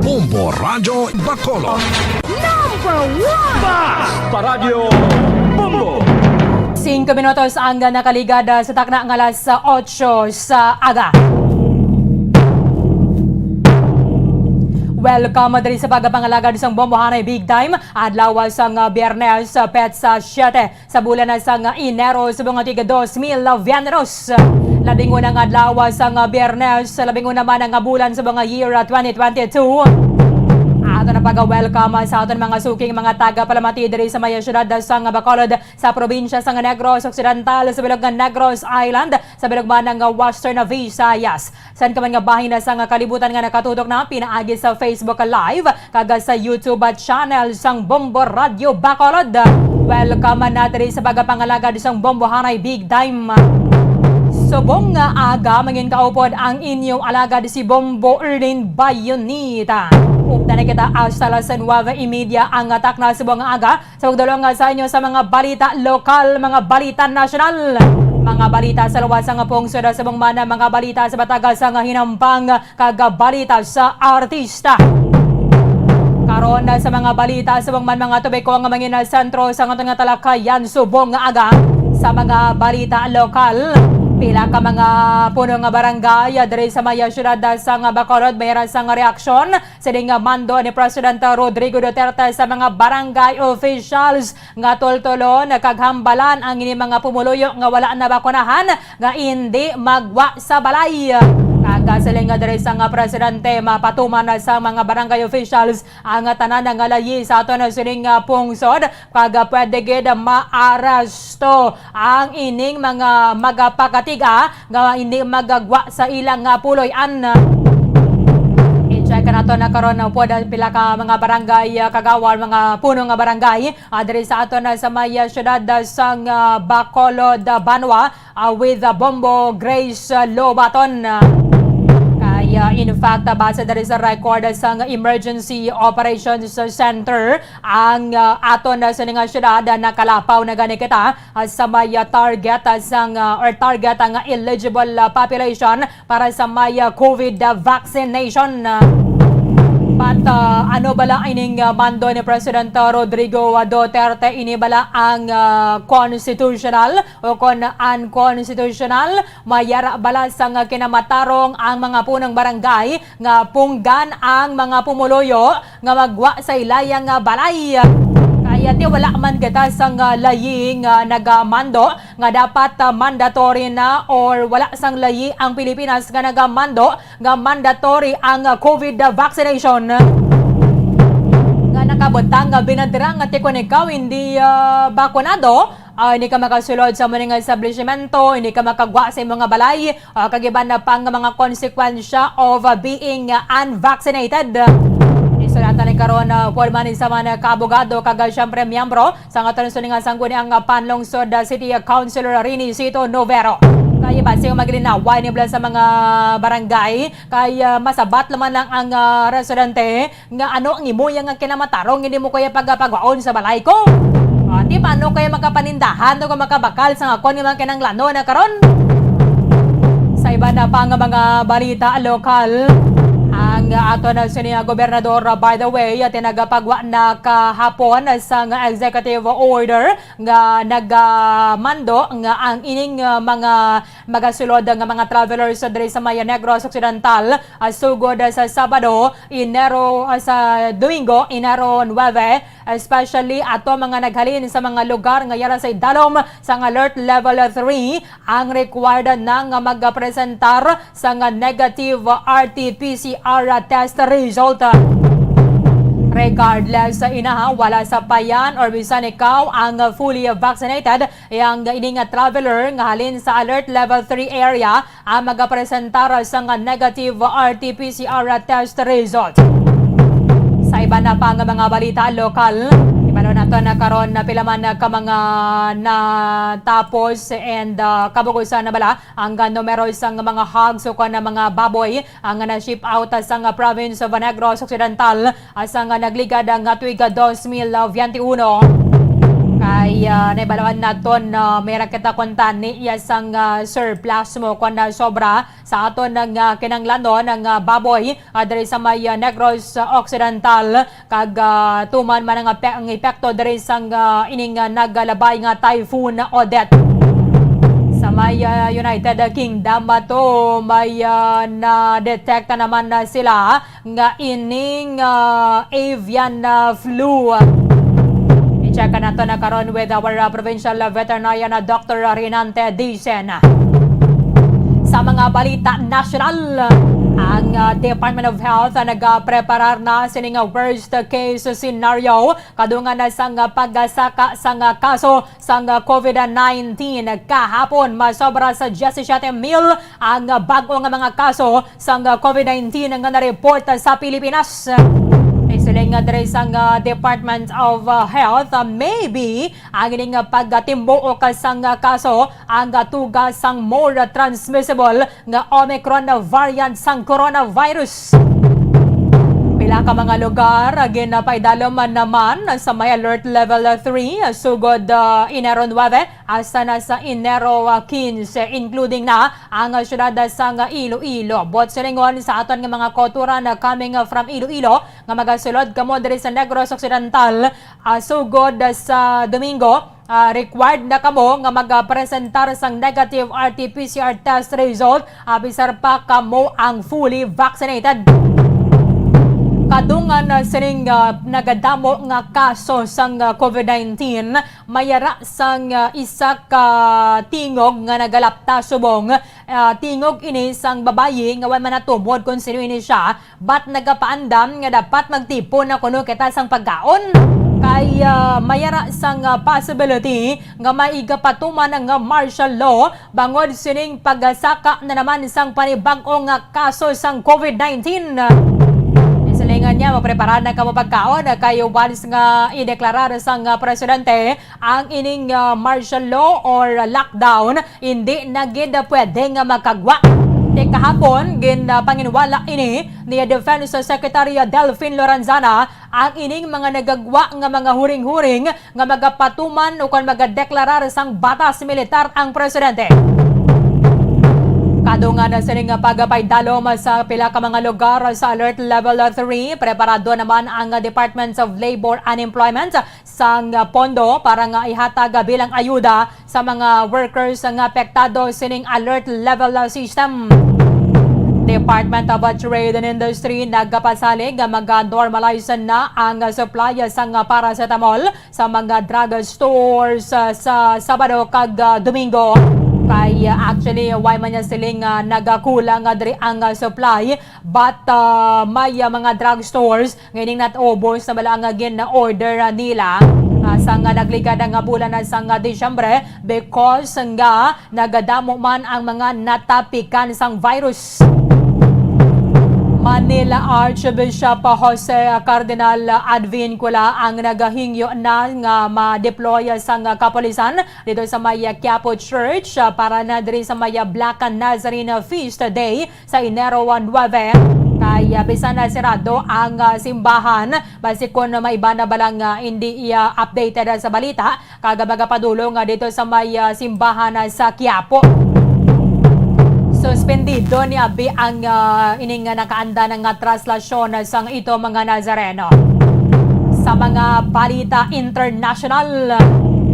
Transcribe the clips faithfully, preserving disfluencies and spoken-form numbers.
Bombo Radyo Bacolod. Number one! Bas Paradyo Bombo! Singko minutos ang nakaligad, ah, sa takna nga alas otso sa aga. Welcome diri sa pagpangalagad sang Bombohanay Big Time, adlaw sang, ah, Biyernes, ah, petsa siyete sa bulan na sang Enero subong nga tuig dos mil veintidos. Labing una nga adlaw sang Biyernes, labing una man nga bulan subong nga year twenty twenty-two. Ato na pag-welcome sa aton mga suking mga tagapalamati diri sa may siyudad sang Bacolod, sa probinsya sang Negros Occidental, sa bilog nga Negros Island, sa bilog man nga Western Visayas. San ka man nga bahin na sang kalibutan nga nakatutok na pinaagi sa Facebook Live kag sa YouTube channel sang Bombo Radyo Bacolod. Welcome na diri sa pagapangalagad sang Bombohanay Big Time. Subong nga aga, mangin kaupod ang inyo alagad si Bombo Erlin Bayonita. Upda na kita hasta las nueve y media ang takna subong nga aga. Sa pagdulong sa inyo sa mga balita lokal, mga balita nasyonal, mga balita sa luwas nga pungsod, sa bangmana, mga balita sa batagas nga hinampang, kag balita sa artista. Karon sa mga balita sa bangman, mga tubiko nga mangin sentro sa aton nga talakayan subong nga aga. Sa mga balita lokal, pila ka mga puno nga barangay diri sa may siyudad sang Bacolod may ra sang reaksyon sining mando ni President Rodrigo Duterte sa mga barangay officials nga tultulon kag hambalan ang ini mga pumuluyo nga wala nabakunahan nga indi magwa sa balay. Kag siling nga diri sang presidente, mapatuman na sa mga barangay officials ang tanan nga layi sa aton sining pungsod, kag pwede gid maaresto ang ining mga magapakatiga nga hindi magagwa sa ilang, ah, puloy-an. I-check nato na karon, ah, pod ang pila ka mga barangay, ah, kagawad, mga puno nga barangay, ah, diri sa aton, ah, sa may, ah, siyudad, ah, sang, ah, Bacolod, ah, Banwa, ah, with, ah, Bombo Grace, ah, Lobaton. Ah, kay, ah, in fact, ah, base diri sa record, ah, sang Emergency Operations Center, ang, ah, aton, ah, sa nga siyudad, ah, nakalapaw na gani kita, ah, sa may, ah, target, ah, sang, ah, or target ang eligible, ah, population para sa may, ah, COVID, ah, vaccination. But, ah, ano bala ining, ah, mando ni President, ah, Rodrigo, ah, Duterte? Ini bala ang, ah, constitutional o kon unconstitutional? Mayara bala sang kinamatarong ang mga punong barangay nga punggan ang mga pumuluyo nga magwa sa ilaya nga balay? Kaya ti wala man kita sang, ah, layi nga nagamando nga dapat, ah, mandatory na or wala sang layi ang Pilipinas nga nagamando nga mandatory ang, ah, COVID vaccination. Nga nakabutang nga binadra nga ti kon ikaw hindi, ah, bakunado, ah, hindi ka makasulod sa amo nga establishmento, hindi ka makagwa sa imo nga balay, ah, kag iban na pang mga konsekwensya of, ah, being, ah, unvaccinated. Isulatan ni karon, ah, pod man sa mga kaabogado kag, ah, siyempre miyembro sa nga Tansuningan Sangguniang, ah, Panlungsod, ah, City Councilor Rene Cito Novero. Kay base nga maglinawa ni bala sa mga barangay, kay, ah, masabat lamang lang ang, ah, residente nga ano ang imo yang kinamatarong, hindi mo kaya pagapagwaon sa balay ko? Ah, di ba, ano kaya makapanindahan o makabakal sa akon nga mga kinahanglanon na karon? Sa iba na pa nga mga balita lokal, ang ato na sini nga gobernador, by the way, tinagapagwa na kahapon sa nga executive order nga nagamando nga ang ining, ah, mga magasulod nga mga travelers diri sa may Negros Occidental, ah, sugod sa Sabado, Enero, ah, sa Domingo, Enero nuebe, especially ato mga naghalin sa mga lugar nga yara sa idalom sang Alert Level three, ang required na nga magpresentar sang negative R T P C R test result. Regardless sa inaha, wala sa payan or bisan ikaw ang fully vaccinated, ang ining traveler nga halin sa Alert Level three area ang magapresentar sang negative R T P C R test result. Sa iban na pa nga mga balita lokal, ibalo nato na karon na pila man ka mga natapos and, ah, kabukusan na bala ang numero sang mga hogs o kon mga baboy ang na-ship out sang province of Negros Occidental sang nagligad nga tuig dos mil veintiuno. Kay, ah, naibaluan naton, ah, may ra kita kuntani iya sang, ah, surplus mo kon, ah, sobra sa aton nga kinahanglanon nga baboy, ah, diri sa may, ah, Negros Occidental, kag, ah, tuman man ang ape-, ang epekto diri sang, ah, ining, ah, nagalabay nga Typhoon Odette. Sa may, ah, United Kingdom ato, may, ah, na-detect na naman na sila nga ining, ah, avian, ah, flu. I-check nato na karon with our, ah, provincial veterinarian, ah, Doctor Renante Dicen. Sa mga balita nasyonal, ang, ah, Department of Health, ah, nagapreparar na sining, ah, worst case scenario kadungan na sang, ah, pagsaka sang, ah, kaso sang, ah, COVID nineteen. Kahapon, masobra sa diyesisiete mil ang, ah, bag-o nga mga kaso sang, ah, COVID nineteen nga na-report, ah, sa Pilipinas. Isiling nga diri sang, ah, Department of, ah, Health, ah, maybe ang ining, ah, pagtimbuok, ah, sang, ah, kaso ang, ah, tuga sang more, ah, transmissible nga Omicron variant sang coronavirus. Pila ka mga lugar, ah, ginapaidalom man naman sa may alert level three, ah, sugod, ah, Enero nuebe hasta na sa Enero, ah, quince, including na ang, ah, siyudad, ah, sang, ah, Iloilo. Buot silingon sa aton nga mga kautoran, ah, coming, ah, from Iloilo nga magasulod kamo diri sa Negros Occidental, ah, sugod, ah, sa Domingo, ah, required na kamo nga magapresentar sang negative R T P C R test result, ah, bisan pa kamo ang fully vaccinated. Kadungan, ah, sining, ah, nagadamo nga kaso sang, ah, COVID nineteen, may ara sang, ah, isa ka tingog nga nagalapta subong, ah, tingog ini sang babayi nga wala man natumod kon sino ini siya, but nagapaandam nga dapat magtipon na kuno kita sang pagkaon. Kay, ah, may ara sang, ah, possibility nga may igapatuman nga martial law bangod sining pagasaka na naman sang panibag-o nga kaso sang COVID nineteen. Isilingan niya, maprepara na kamo pagkaon, kay once nga ideklarar sang, ah, presidente ang ining, ah, martial law or lockdown, hindi na gid pwede nga makagwa. Ti kahapon, gin, ah, panginwala ini ni Defense Secretary Delfin Lorenzana ang ining mga nagagwa nga mga huring-huring nga magapatuman ukon magadeklarar sang batas militar ang presidente. Kadungan na sini nga pagpaidalom sa pila ka mga lugar sa Alert Level three, preparado naman ang Department of Labor and Employment sang pondo para nga ihatag bilang ayuda sa mga workers nga apektado sining Alert Level System. Department of Trade and Industry nagapasalig nga maga-normalize na ang supply sang paracetamol sa mga drug stores, ah, sa Sabado kag, ah, Domingo. Kay, ah, actually, why man niya siling, ah, nagakulang nga diri ang, ah, supply, but, ah, may, ah, mga drug stores nga ining nat-, ubos na bala ang, ah, gin-order, ah, nila, ah, sang, ah, nagligad nga bulan na sang, ah, Disyembre, because nga nagadamo man ang mga natapikan sang virus. Manila Archbishop Jose Cardinal Advincula ang nagahingyo na nga ma-deploy sang kapulisan dito sa may Quiapo Church, ah, para na diri sa may Black Nazarene Feast Day sa Enero nuebe. Kay, ah, bisan na sirado ang, ah, simbahan, basi kon may iba na balang, ah, hindi iya updated sa balita, kag magapadulong, ah, dito sa may, ah, simbahan, ah, sa Quiapo. Suspendido ni abi ang, ah, ining, ah, nakaanda nga traslasyon, ah, sang ito mga Nazareno. Sa mga balita international,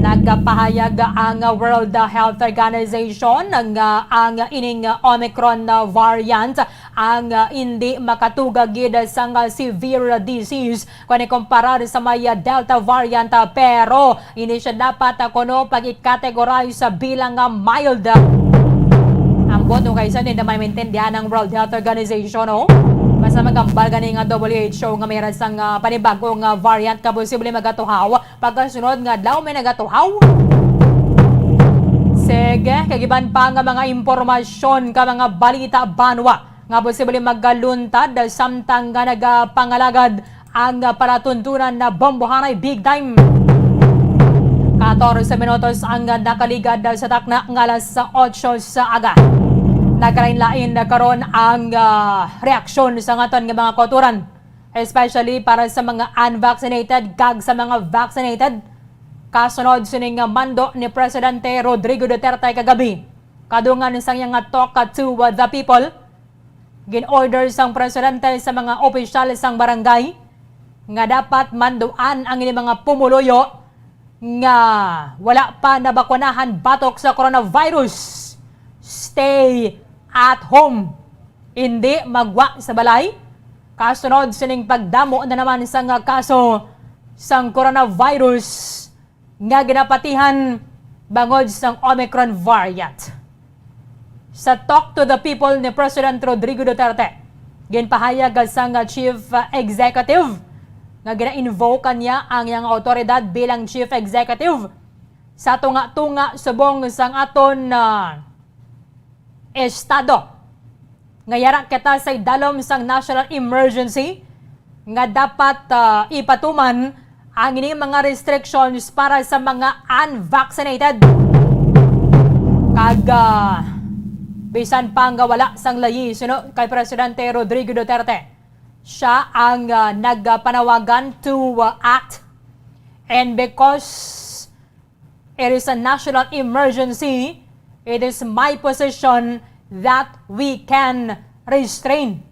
nagpahayag ang World Health Organization nga ang ining Omicron variant ang, ah, hindi makatuga gid sang, ah, severe disease kon ikumparar sa may, ah, Delta variant, ah, pero hindi siya dapat, ah, kuno pag-i-categorize, ah, bilang, ah, mild. Ambot, no, kay sa hindi na maintindihan ang World Health Organization, no? Basta magambal gani nga W H O nga may ra sang, ah, panibag-o nga variant nga posible magatuhaw pagkasunod nga adlaw may nagatuhaw. Sige, kag iban pa nga mga impormasyon ka mga balita banwa nga posible magaluntad samtang nga nagapangalagad ang palatuntunan na bombohanay big time. Katorse minutos ang nakaligad sa takna nga alas otso sa aga. Nagkalain-lain na karon ang, ah, reaksyon sa aton nga mga kautoran, especially para sa mga unvaccinated kag sa mga vaccinated. Kasunod sining mando ni Presidente Rodrigo Duterte kagabi, kadungan sang iya nga Talk to the People, gin-order sang presidente sa mga opisyal sang barangay nga dapat manduan ang ilang mga pumuluyo nga wala pa nabakunahan batok sa coronavirus. Stay at home. Indi magwa sa balay. Kasunod sining pagdamo na naman sang kaso sang coronavirus nga ginapatihan bangod sang Omicron variant. Sa Talk to the People ni President Rodrigo Duterte, ginpahayag sang Chief Executive nga gina-invoke niya ang iyang awtoridad bilang Chief Executive sa tunga-tunga subong sang aton, ah, estado. Nga yara kita sa idalom sang national emergency nga dapat, ah, ipatuman ang ini mga restrictions para sa mga unvaccinated. Kag, ah, bisan pa nga wala sang layi sino kay Presidente Rodrigo Duterte, siya ang, ah, nagpanawagan to, ah, act. And because it is a national emergency, it is my position that we can restrain.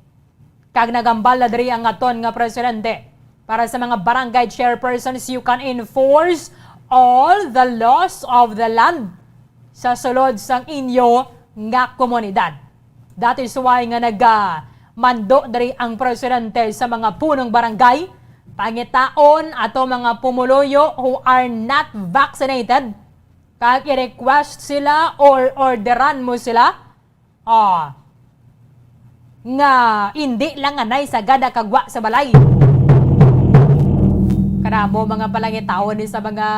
Kag nagambal na diri ang aton nga presidente. Para sa mga barangay chairpersons, you can enforce all the laws of the land sa sulod sang inyo nga komunidad. That is why nga nagamando diri ang presidente sa mga punong barangay, pangitaon ato mga pumuluyo who are not vaccinated, kag i-request sila or orderan mo sila, oh, nga indi lang anay sa gada kagwa sa balay. Karamo mga palangitaon ni sa mga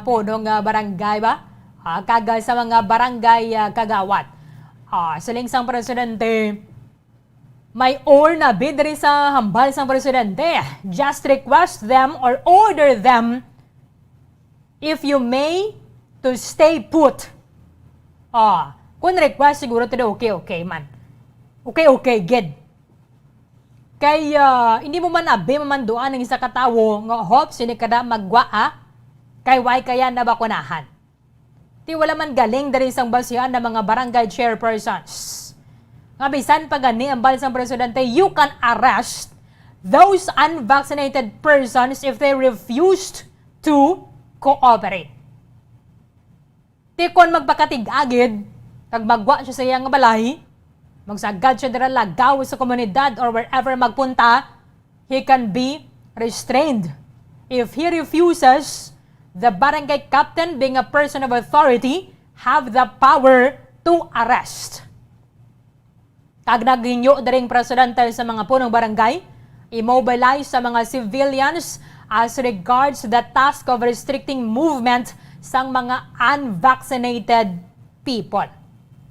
punong, ah, barangay ba? Ah, kag sa mga barangay, ah, kagawad. Ah, siling sang presidente, may or na bid diri sa hambal sang presidente. Just request them or order them, if you may, to stay put. Ah, kung request siguro to, okay, okay man. Okay, okay, good. Kay, ah, hindi mo man abi mamanduan ang isa ka tawo nga, "Hops, hindi ka na magwa, ah. Kay why kaya nabakunahan?" Ti wala man galing diri sang basihan na mga barangay chairpersons. Nga bisan pa gani ang bal sang presidente, you can arrest those unvaccinated persons if they refused to cooperate. Ti kon magpakatig-agid, kag magwa siya sa iya nga balay, magsagad siya dira lagaw sa komunidad or wherever magpunta, he can be restrained. If he refuses, the barangay captain, being a person of authority, have the power to arrest. Kag naghingyo diri ang presidente sa mga punong barangay, i-mobilize sa mga civilians as regards the task of restricting movement sang mga unvaccinated people.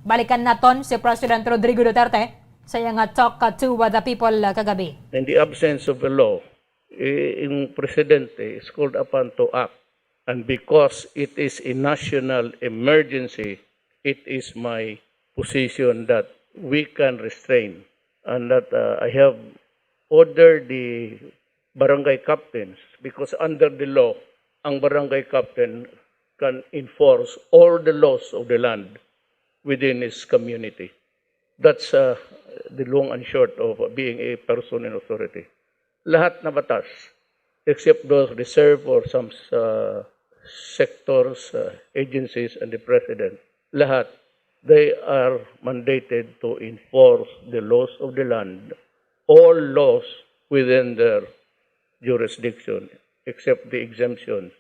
Balikan naton si President Rodrigo Duterte sa iya nga Talk to the People kagabi. In the absence of a law, eh, yung presidente is called upon to act. And because it is a national emergency, it is my position that we can restrain and that, uh, I have ordered the barangay captains, because under the law, ang barangay captain can enforce all the laws of the land within his community. That's, uh, the long and short of being a person in authority. Lahat na batas, except those reserved for some, uh, sectors, uh, agencies, and the president, lahat, they are mandated to enforce the laws of the land, all laws within their jurisdiction, except the exemptions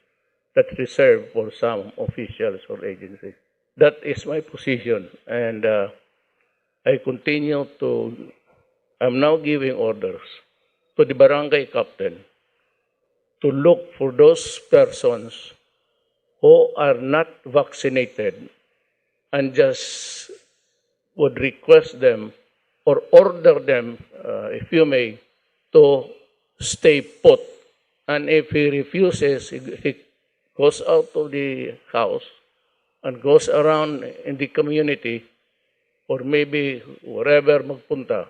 that reserved for some officials or agencies. That is my position, and, uh, I continue to, I'm now giving orders to the barangay captain to look for those persons who are not vaccinated and just would request them or order them, uh, if you may, to stay put. And if he refuses, he, he goes out of the house and goes around in the community, or maybe wherever magpunta,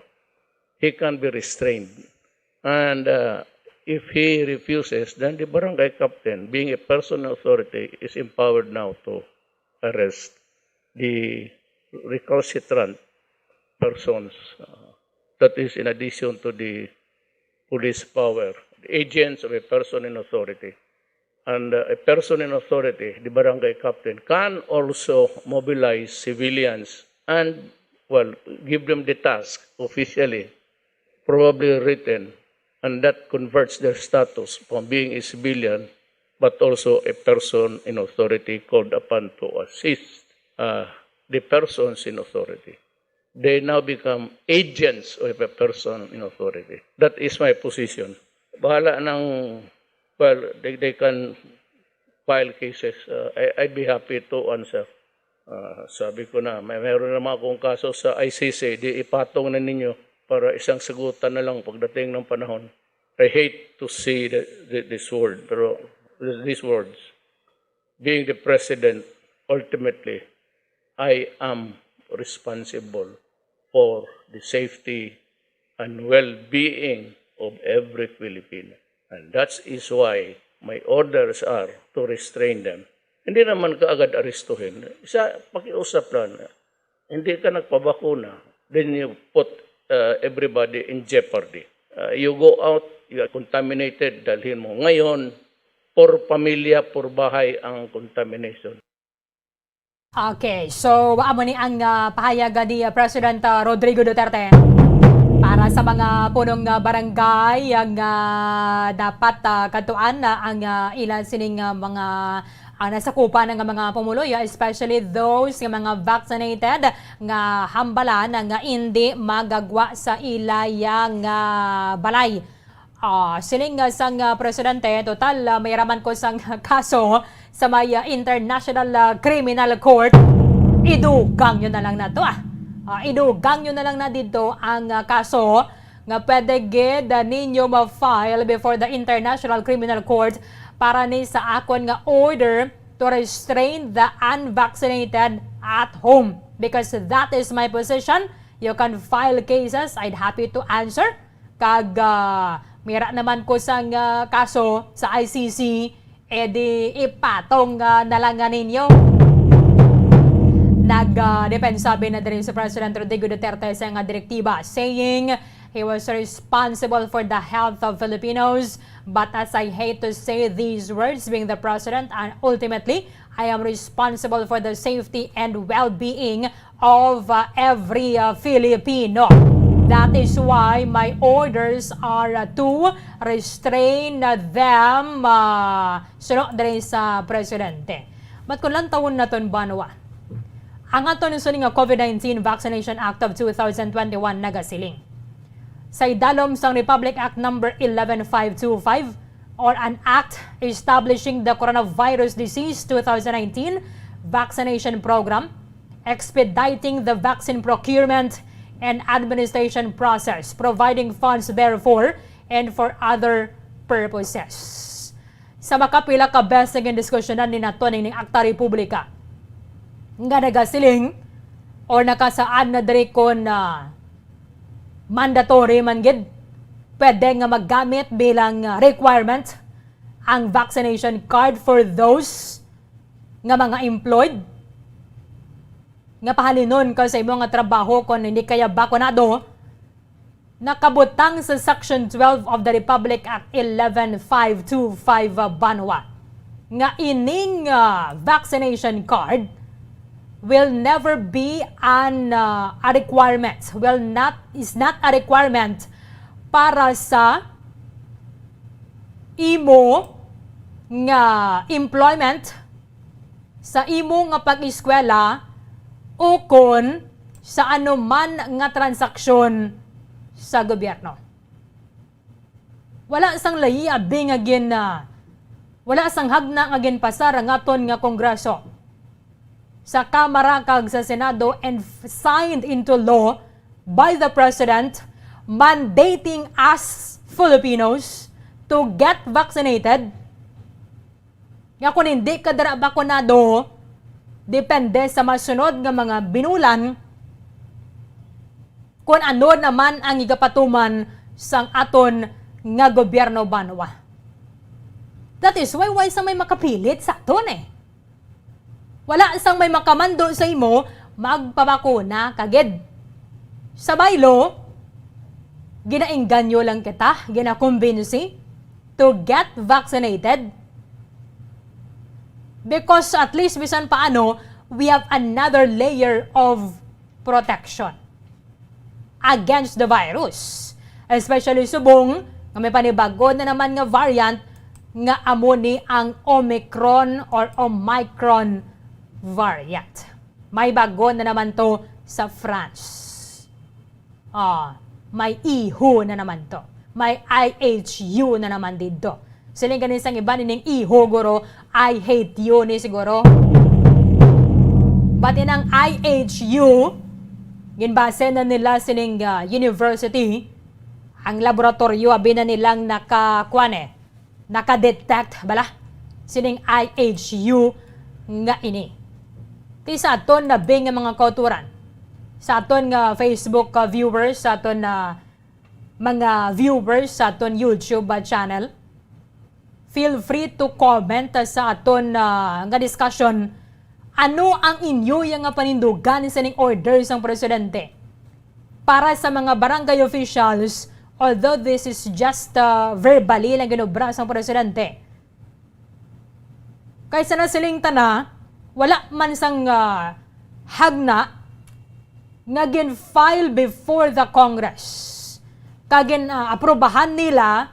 he can be restrained. And, uh, If he refuses, then the barangay captain, being a person in authority, is empowered now to arrest the recalcitrant persons. Uh, that is in addition to the police power, the agents of a person in authority. And uh, a person in authority, the barangay captain, can also mobilize civilians and, well, give them the task officially, probably written, and that converts their status from being a civilian but also a person in authority called upon to assist uh, the persons in authority. They now become agents of a person in authority. That is my position. Bahala nang, well, they, they can file cases. Uh, I, I'd be happy to answer. Uh, sabi ko na, may meron naman akong kaso sa I C C, di ipatong na ninyo para isang sagutan na lang pagdating ng panahon. I hate to see the, the, this word, pero these words, being the president, ultimately, I am responsible for the safety and well-being of every Filipino. And that is why my orders are to restrain them. Hindi naman kaagad arestuhin. Sa pakiusap lang, hindi ka nagpabakuna, then you put uh, everybody in jeopardy. Uh, you go out, you are contaminated, dalhin mo. Ngayon, per pamilya, per bahay ang contamination. Okay, so amo ni ang uh, pahayag ni uh, President uh, Rodrigo Duterte para sa mga punong uh, barangay ang uh, dapat uh, kadtuan na ang uh, ila sining uh, mga ang nasakupan nga mga pumuluyo, especially those nga mga vaccinated nga hambalan nga indi magagwa sa ila nga balay. Ah, siling nga sang ah, presidente, total ah, may raman ko sang kaso sa may ah, International ah, Criminal Court. Idugang nyo na lang na to ah. Ah, idugang nyo na lang na dito ang ah, kaso nga pwede gid ah, ninyo ma-file before the International Criminal Court para ni sa akon nga order to restrain the unvaccinated at home. Because that is my position. You can file cases. I'd happy to answer. Kag ah, mira naman ko sang ah, kaso sa I C C, edi ipatong ah, na lang nga ninyo. Nag ah, depensa bin na diri si President Rodrigo Duterte sa nga direktiba, saying he was responsible for the health of Filipinos. But as I hate to say these words, being the president, and ultimately, I am responsible for the safety and well-being of uh, every uh, Filipino. That is why my orders are uh, to restrain uh, them uh, suno diri sa presidente. But kung lantawon naton banwa, ang aton sini nga COVID nineteen Vaccination Act of two thousand twenty-one nagasiling, sa idalom sang Republic Act number eleven five two five or an act establishing the coronavirus disease two thousand nineteen vaccination program, expediting the vaccine procurement and administration process, providing funds therefore, and for other purposes. Sa makapila ka beses nga gindiskusyonan ni nato ning Akta Republika nga nagasiling or nakasaad na diri kon ah, mandatory man gid, pwede nga magamit bilang ah, requirement ang vaccination card for those nga mga employed nga pahalinon ka sa imo nga trabaho kon hindi kaya bakunado. Nakabutang sa Section twelve of the Republic Act eleven five two five, uh, banwa nga ining uh, vaccination card will never be an uh, a requirement, will not is not a requirement para sa imo nga employment, sa imo nga pag-eskwela, ukon sa anuman nga transaksyon sa gobyerno. Wala sang layi abi nga gin ah, wala sang hagna nga ginpasar ang aton nga Kongreso, sa Kamara kag sa Senado, and f- signed into law by the President, mandating us Filipinos to get vaccinated. Nga kung hindi ka dira bakunado, depende sa masunod nga mga binulan, kung ano naman ang igapatuman sang aton nga gobyerno banwa. That is why, wala sang may makapilit sa aton eh. Wala sang may makamando sa imo, magpabakuna ka gid. Sa bylaw, ginaengganyo lang kita, ginakumbinsi to get vaccinated. Because at least bisan paano, we have another layer of protection against the virus. Especially subong nga may panibago na naman nga variant nga amo ni ang Omicron or Omicron variant. May bago na naman to sa France. Ah, may iho na naman to. May I H U na naman dito. Siling gani sang iba nining iho, guro, "I hate you" ni siguro. But inang I H U, ginbase na nila sining, ah, university, ang laboratoryo, abi na nilang naka, kuwan eh, naka-detect bala sining I H U nga ini. Ti sa aton na bing nga mga kauturan, sa aton nga Facebook, ah, viewers, sa aton na mga viewers sa aton YouTube, ah, channel, feel free to comment, ah, sa aton, ah, nga discussion. Ano ang inyo ya nga panindugan sining order sang presidente para sa mga barangay officials? Although this is just, ah, verbally lang ginobra sang presidente, kay sa nasiling tana, wala man sang, ah, hagna nga gin-file before the Congress. Kag gin, ah, aprobahan nila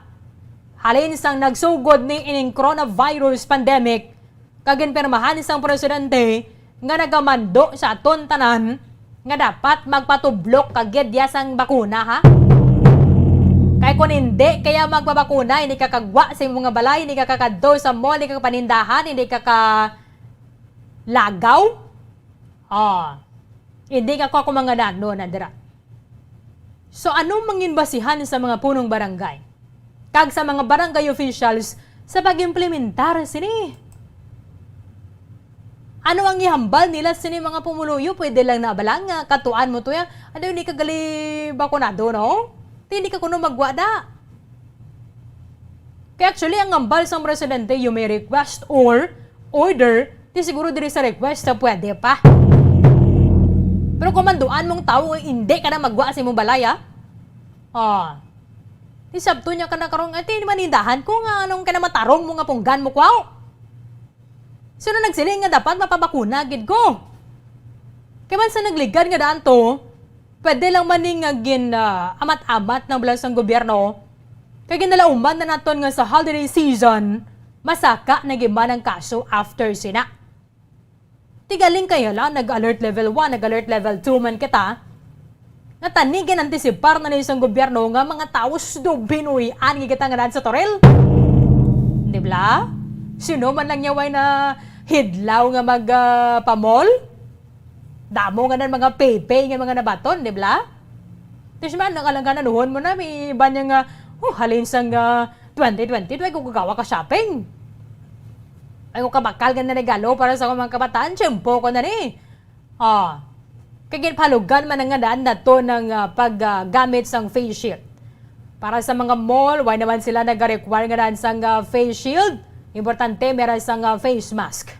halin sang nagsugod ni ining coronavirus pandemic, kag ginpirmahan sang presidente nga nagamando sa aton tanan nga dapat magpatublok ka gid ya sang bakuna, ha? Kay kung hindi kaya magpabakuna, hindi ka kagwa sa imong mga balay, hindi ka kakadto sa mall, hindi ka kapanindahan, hindi ka ka lagaw, ah, hindi ka kuha kung mga nano na dira. So, anong mangin basihan sa mga punong barangay kag sa mga barangay officials sa pag-implementar sini? Ano ang ihambal nila sini mga pumuluyo? Pwede lang na bala nga katuan mo to ya. Ano, hindi ka gali bakunado, no? Ti hindi ka kuno magwa da. Kaya actually, ang hambal sang presidente, you may request or order, ti siguro diri sa request sa pwede pa. Pero kung manduan mong tawo nga hindi ka na magwa sa imong balay, ah. Oh. Ti sabto niya ka na karon, "Ay, ti manindahan ko nga anong ka na matarong mo nga punggan mo, kwaw?" Sino nagsiling nga dapat mapabakuna gid ko? Kay man sa nagligad nga daan to, pwede lang man ni nga gin, ah, amat-amat ng bala sang gobyerno, kay ginalauman na naton nga sa holiday season, masaka na gid man ang kaso after sina. Ti galing kay hala, nag-alert level one, nag-alert level two man kita. Nga tani gin-antisipar na ni sang gobyerno nga mga tawo, sudo binuhian gid kita nga daan sa Toril. Di bala? Sino man lang niya way na hidlaw nga mag, ah, pa-mall? Damo nga nan mga paypay nga mga nabaton, di bala? Tapos man, ang alangan anuhon mo na, may iba niya nga, oh, halin sang, ah, twenty twenty-two, ay ko kagawa ka shopping. Ay ko kabakal nga na regalo para sa akong mga kabataan, tiyempo ko na ni. Oh. Kay ginpalugan man ang nga daan nato ng, ah, paggamit sang face shield. Para sa mga mall, why naman sila nag-require nga daan sang, ah, face shield? Importante, meron sang, ah, face mask.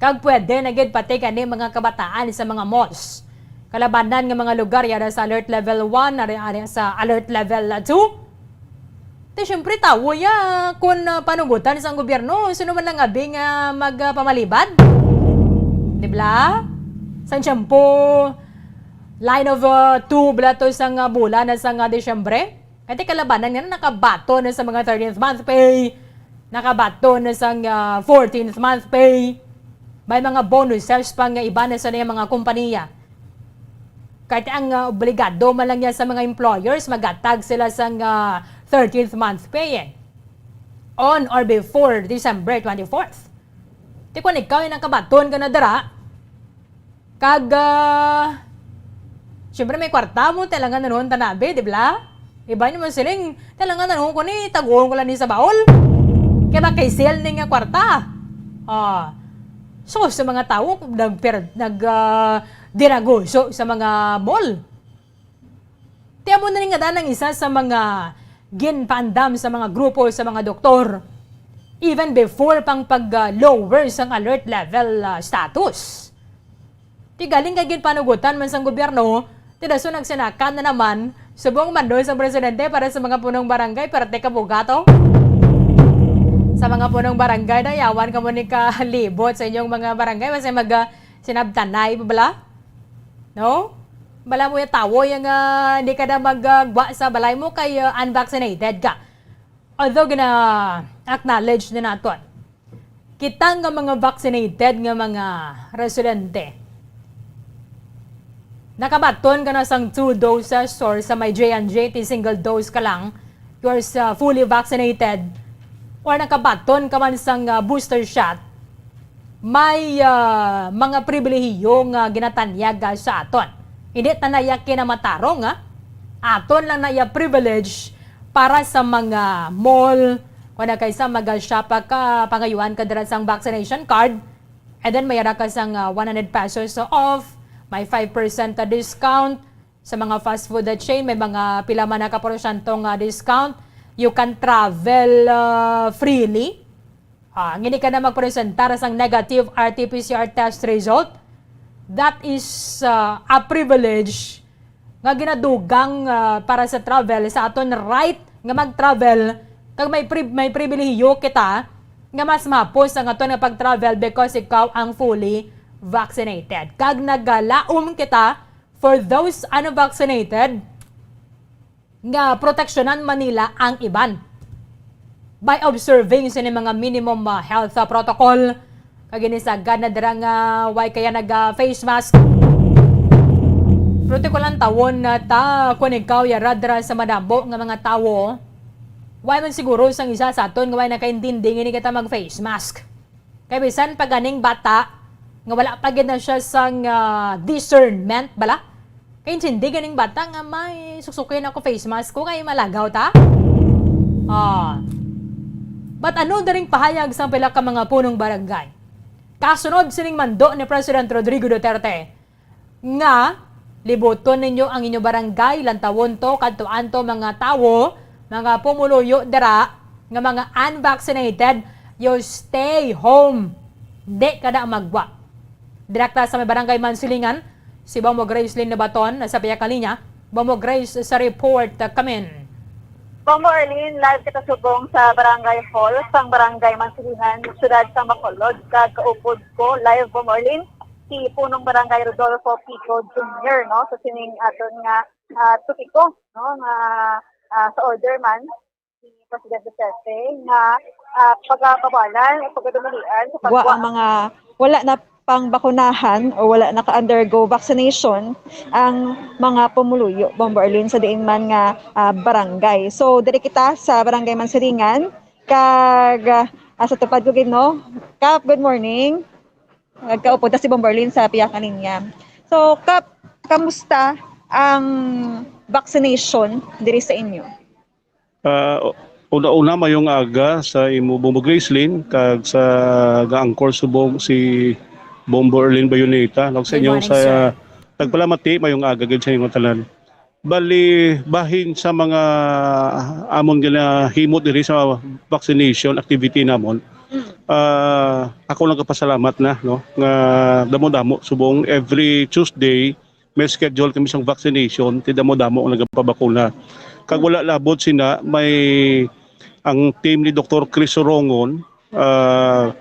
Kag pwede na gid pati kani mga kabataan sa mga malls. Kalabanan nga mga lugar yara sa alert level one, ari, ari sa alert level two. Ti, siyempre, tawo ya kun, ah, panugutan sang gobyerno, sino man lang abi nga magpamalibad? Di bala? Sang tiyempo, line of, ah, two bala to sang, ah, bulan na sang, ah, Disyembre. Kay ti kalabanan nga nakabaton na sa mga thirteenth month pay, nakabaton na sang, ah, fourteenth month pay. May mga bonuses pa nga iba na sa mga kompanya. Kahit ang, ah, obligado man lang yan sa mga employers, magatag sila sang, ah, thirteenth month pay, eh. On or before December twenty-fourth. Ti kung ikaw yung nakabaton ka na dira, kag, ah, siyempre may kwarta mo, talangan na noon tanabi, di bala? Iba niyo man siling, talangan na noon ko ni, taguon ko lang ni sa baol. Kaya makaisil ni nga kwarta. Ah. So, sa mga tao, nag-, nag, ah, dinaguso sa mga mall. Ti amo na ni nga daan ang isa sa mga ginpaandam sa mga grupo sa mga doktor even before pang pag-lower sang alert level, ah, status. Ti galing kay ginpanugutan man sang gobyerno, ti dason nagsinakad na naman, subong man doon sa presidente para sa mga punong barangay, pero teka, bugato. Sa mga punong barangay, nayawan kamo ni kalibot sa inyong mga barangay, basta mag, ah, sinabtanay pa bala? No? Bala mo yung tawo yung, ah, hindi ka na maggwa sa balay mo kay, ah, unvaccinated ka. Although gina-acknowledge na naton, kita nga mga vaccinated nga mga residente, nakabaton ka na sang two doses or sa may J and J, ti single dose ka lang, you're, uh, fully vaccinated, or nakabaton ka man sang, uh, booster shot, may, uh, mga pribilehiyo nga ginatanyag, uh, sa aton. Hindi ta na iya kinamatarong, ha? Aton lang na iya privilege para sa mga mall, kung na kaysa mag-shop ka, pangayuan ka dira sang vaccination card, and then may ara ka sang, uh, one hundred pesos off, may five percent discount, sa mga fast food chain, may mga pila man na ka porsyento nga discount. You can travel, uh, freely. Ah, ngini ka na magpresentar sang negative R T P C R test result. That is, uh, a privilege nga ginadugang, uh, para sa travel, sa aton right nga mag-travel, kag may pri-, may pribilehiyo kita nga mas mahapos ang aton nga pag-travel because ikaw ang fully vaccinated. Kag nagalaom kita for those unvaccinated nga proteksyonan man nila ang iban by observing sini mga minimum, ah, health, ah, protocol. Kag ini sagad na dira nga way kaya nag, ah, face mask. Protocol ang tawon na ta, kung ikaw yara dira sa madamo nga mga tawo, way man siguro sang isa sa aton nga way nakaintindi nga hindi kita mag face mask. Kay bisan pa ganing bata, nga wala pa gid na siya sang, ah, discernment bala. Kay intindi ganing bata nga may suksukin ako face mask ko kay malagaw ta. Ah. But ano daring pahayag sang pila ka mga punong barangay? Kasunod sining mando ni President Rodrigo Duterte, nga libuton ninyo ang inyo barangay, lantawon to, kadtuan to, mga tawo, mga pumuluyo dira nga mga unvaccinated, you stay home. Di ka na magwa. Direkta sa may Barangay Mansilingan, si Bombo Gracelyn Nabaton sa pihak nga linya. Bombo Grace, sa report, uh, kamin. Bombo Arlene, live kita subong sa Barangay Hall sang Barangay Mansilingan, siyudad sa Bacolod. Kag kaupod ko, live, Bombo Arlene, si Punong Barangay Rodolfo Pico Junior, no? Sa sining aton nga, ah, topiko, no, nga, ah, sa order man ni Presidente Duterte nga, ah, pagabawalan o pagadumalian sa Wa pagwa ang mga wala na pang bakunahan o wala naka-undergo vaccination ang mga pumuluyo, Bombo Arlene, sa diin man nga, ah, barangay. So, diri kita sa Barangay Mansilingan, kag, ah, sa tupad ko gid, no? Kap, good morning. Nagkaupod ta si Bombo Arlene sa pihak nga linya. So, Kap, kamusta ang vaccination diri sa inyo? Ah, una-una, mayong aga sa imo, Bombo Gracelyn, kag sa ga-anchor subong si Bombo Arlene Bayoneta. Kag sa Good inyo morning, sa sir. Tagpalamati, mayong aga gid sa inyo tanan. Bali, bahin sa mga amon ginahimo diri sa vaccination activity namon, Mm. ah, ako nagapasalamat na, no, nga damo-damo subong every Tuesday may schedule kami sang vaccination, ti damo-damo ang nagapabakuna. Kag wala labot sina, may ang team ni Doktor Chris Sorongon, ah,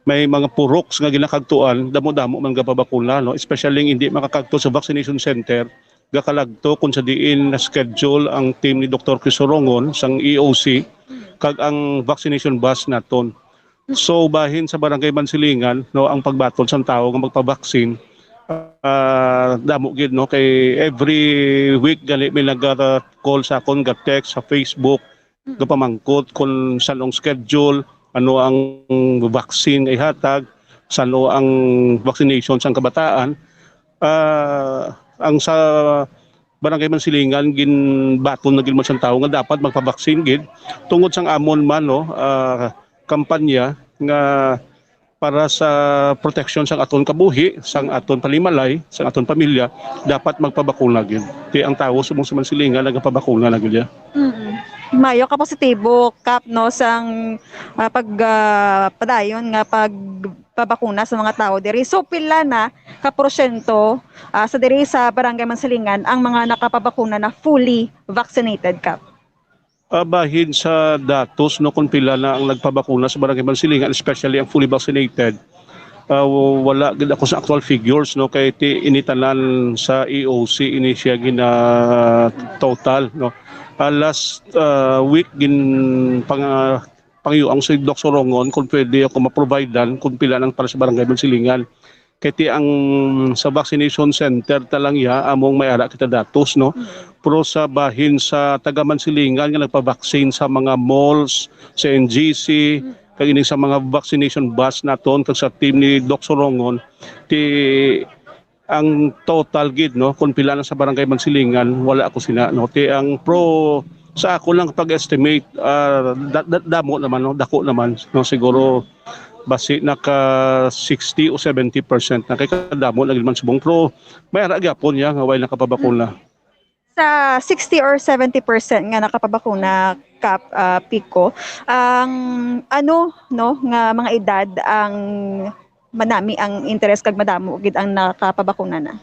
may mga puroks nga ginakagtuan, damo-damo man gapabakuna, no? Especially hindi makakagto sa vaccination center, gakalagto kung sa diin na-schedule ang team ni Doktor Chris Sorongon sang E O C, kag ang vaccination bus naton. So, bahin sa Barangay Mansilingan, no, ang pagbaton sang tawo nga magpabaksin, ah, damo gid, no, kay every week gani may naga-call sa akon, ga-text sa Facebook, Mm. gapamangkot kung san-o ang schedule, ano ang vaccine nga ihatag, san-o ang vaccination sang kabataan. Ah, ang sa Barangay Mansilingan, ginbaton na gid man sang tawo nga dapat magpabaksin gid tungod sang amon man, no, ah, kampanya nga para sa proteksyon sang aton kabuhi, sang aton panimalay, sang aton pamilya, dapat magpabakuna gid. Kay ang tawo subong sa Mansilingan nagapabakuna na gid ya. Mm-mm. Maayo ka positibo, Kap, no, sang, ah, pag, ah, padayon nga pagpabakuna sa mga tawo diri. So, pila na ka porsyento, ah, sa diri sa Barangay Mansilingan ang mga nakapabakuna na fully vaccinated, Kap? Ah, bahin sa datos, no, kung pila na ang nagpabakuna sa Barangay Mansilingan, especially ang fully vaccinated, ah, wala gid ako sa actual figures, no, kay ti ini tanan sa E O C ini siya gina total, no. Ah, last, ah, week gin pang, ah, pangyuang si Doc Sorongon kung pwede ako ma-providean kung pila nang para sa Barangay Mansilingan. Kay ti ang sa vaccination center ta lang ya among may ara kita datos, no. Pero sa bahin sa taga Mansilingan nga nagpa-vaccine sa mga malls, sa N G C, kag ining sa mga vaccination bus naton kag sa team ni Doc Sorongon, ti ang total gid, no, kung pila na sa Barangay Mansilingan, wala ako sina, no. Ti ang pro sa ako lang pag-estimate, ah, da- da- damo naman, no, dako naman, no, siguro basi naka sixty o seventy percent na kay kadamo na gid man subong, pero may ara gyapon ya nga way nakapabakuna. Sa sixty or seventy percent nga nakapabakuna, Kap, ah, Pico, ang ano, no, nga mga edad ang manami ang interes kag madamo gid ang nakapabakuna na?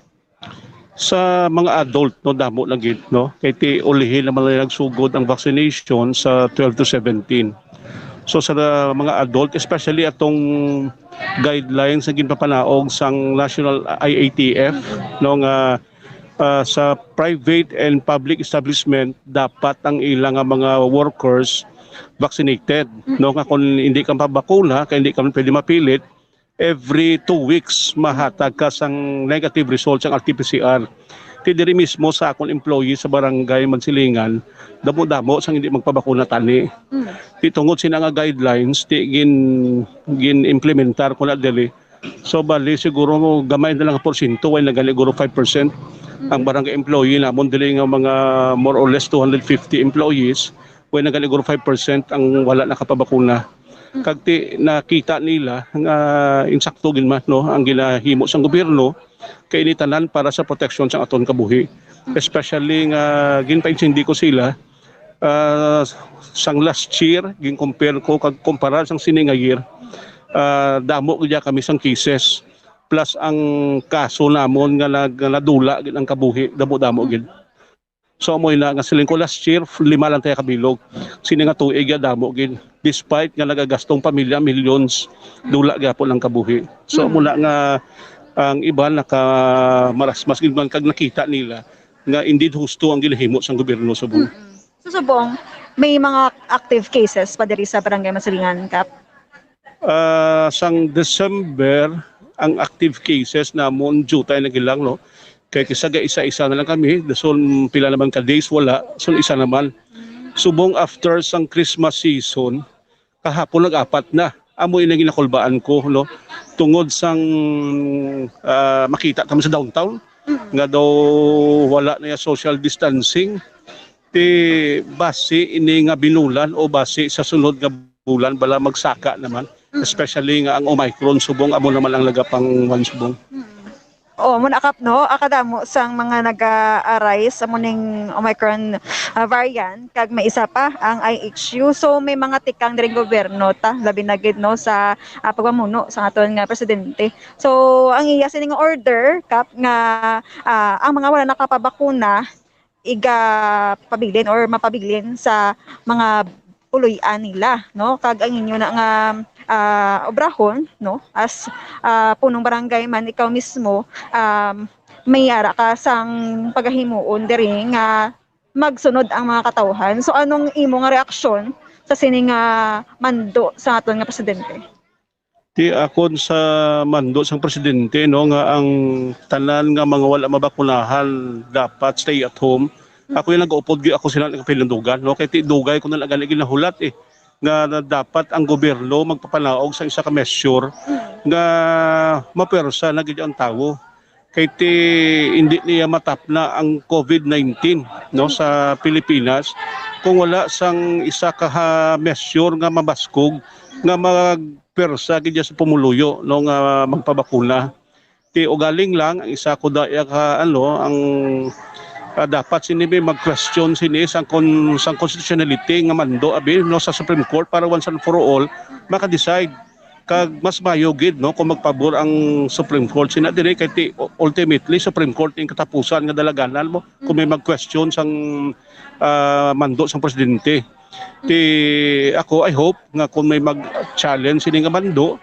Sa mga adult, no, damo na gid, no, kay ti ulihi naman nila nagsugod ang vaccination sa twelve to seventeen. So sa mga adult, especially atong guidelines nga ginpapanaog sang National I A T F, no, nga, ah, sa private and public establishment dapat ang ila nga mga workers vaccinated, no, nga kung hindi ka mapabakuna kay hindi ka man pwede mapilit, every two weeks mahatag ka sang negative result sang R T P C R. Ti diri mismo sa akon employee sa barangay Mansilingan, damo-damo sang hindi magpabakuna tani. Ti tungod sina nga guidelines, ti gin gin-implementar ko na diri. So bali siguro gamay na lang nga porsyento, way na gani guro five percent ang barangay employee namon diri nga mga more or less two hundred fifty employees, way na gani guro five percent ang wala nakapabakuna. Kag ti nakita nila nga insakto gid man, no, ang ginahimo sang gobyerno kay ini tanan para sa proteksyon sang aton kabuhi. Especially nga ginpaintindi ko sila, ah, sang last year, gin-compare ko kag kumpara sang sini nga year, ah, damo gid kami sang cases. Plus ang kaso namon nga nag-, nadula gid ang kabuhi, damo-damo gid. So, amo na nga siling ko last year, lima lang tayo kabilog. Sini nga tuig, ya, damo gid. Despite nga nagagastong pamilya, millions, dula gyapon ang kabuhi. So, amo na nga ang iban nakamarasmas gid man kag nakita nila nga indeed husto ang ginahimo sang gobyerno sa buong. Mm-mm. So, subong, may mga active cases pa diri sa Barangay Masilingan, Kap? Ah, sang December, ang active cases namon, jutay na gid lang, no? Kay kisa ga isa-isa na lang kami, dason pila naman ka days wala, so isa naman. Subong after sang Christmas season, kahapon nag-apat na. Amo ini ginakulbaan ko, no? Tungod sang, ah, makita kami sa downtown, nga daw wala na yung social distancing. Ti basi ini nga binulan o basi sa sunod nga bulan bala magsaka naman, especially nga ang Omicron subong amo naman ang nagapangwan subong. Oo, muna, Kap, no? Ah, kadamo sang mga naga-arise amo ning Omicron, ah, variant, kag may isa pa ang I H U. So may mga tikang diri gobyerno ta, labi na gid, no, sa, ah, pagpamuno sa aton nga presidente. So ang iya sining order, Kap, nga, ah, ang mga wala nakapabakuna igapabilin or mapabilin sa mga puloy-an nila, no? Kag ang inyo na nga, ah, obrahon, no? As, ah, punong barangay man, ikaw mismo, um, may ara ka sang pagahimuon diri nga magsunod ang mga katawhan. So anong imo nga reaksyon sa sini nga mando sa aton nga presidente? Ti akon sa mando sang presidente, no, nga ang tanan nga mga wala mabakunahan dapat stay at home. Ako yung nag-upod gyud ako sila ng pinandugan, no, kay ti dugay ko na lang gani ginahulat, eh, nga na dapat ang gobyerno magpapanaog sa isa ka measure nga mapersa na gid ang tawo. Kay ti hindi niya matapna ang COVID nineteen, no, sa Pilipinas kung wala sang isa ka ha-, measure nga mabaskog nga magpersa gid sa pumuluyo, no, nga magpabakuna. Ti ugaling lang ang isa ko daya ka, ano, ang ah, dapat sini may mag-question sini sang kon-, sang constitutionality nga mando abi, no, sa Supreme Court para once and for all maka-decide. Kag mas mayo gid, no, kung magpabor ang Supreme Court sina diri kay ti, ultimately Supreme Court ning katapusan nga dalaganan mo kung may mag-question sang, ah, mando sang presidente. Ti ako, I hope nga kung may mag-challenge sini nga mando,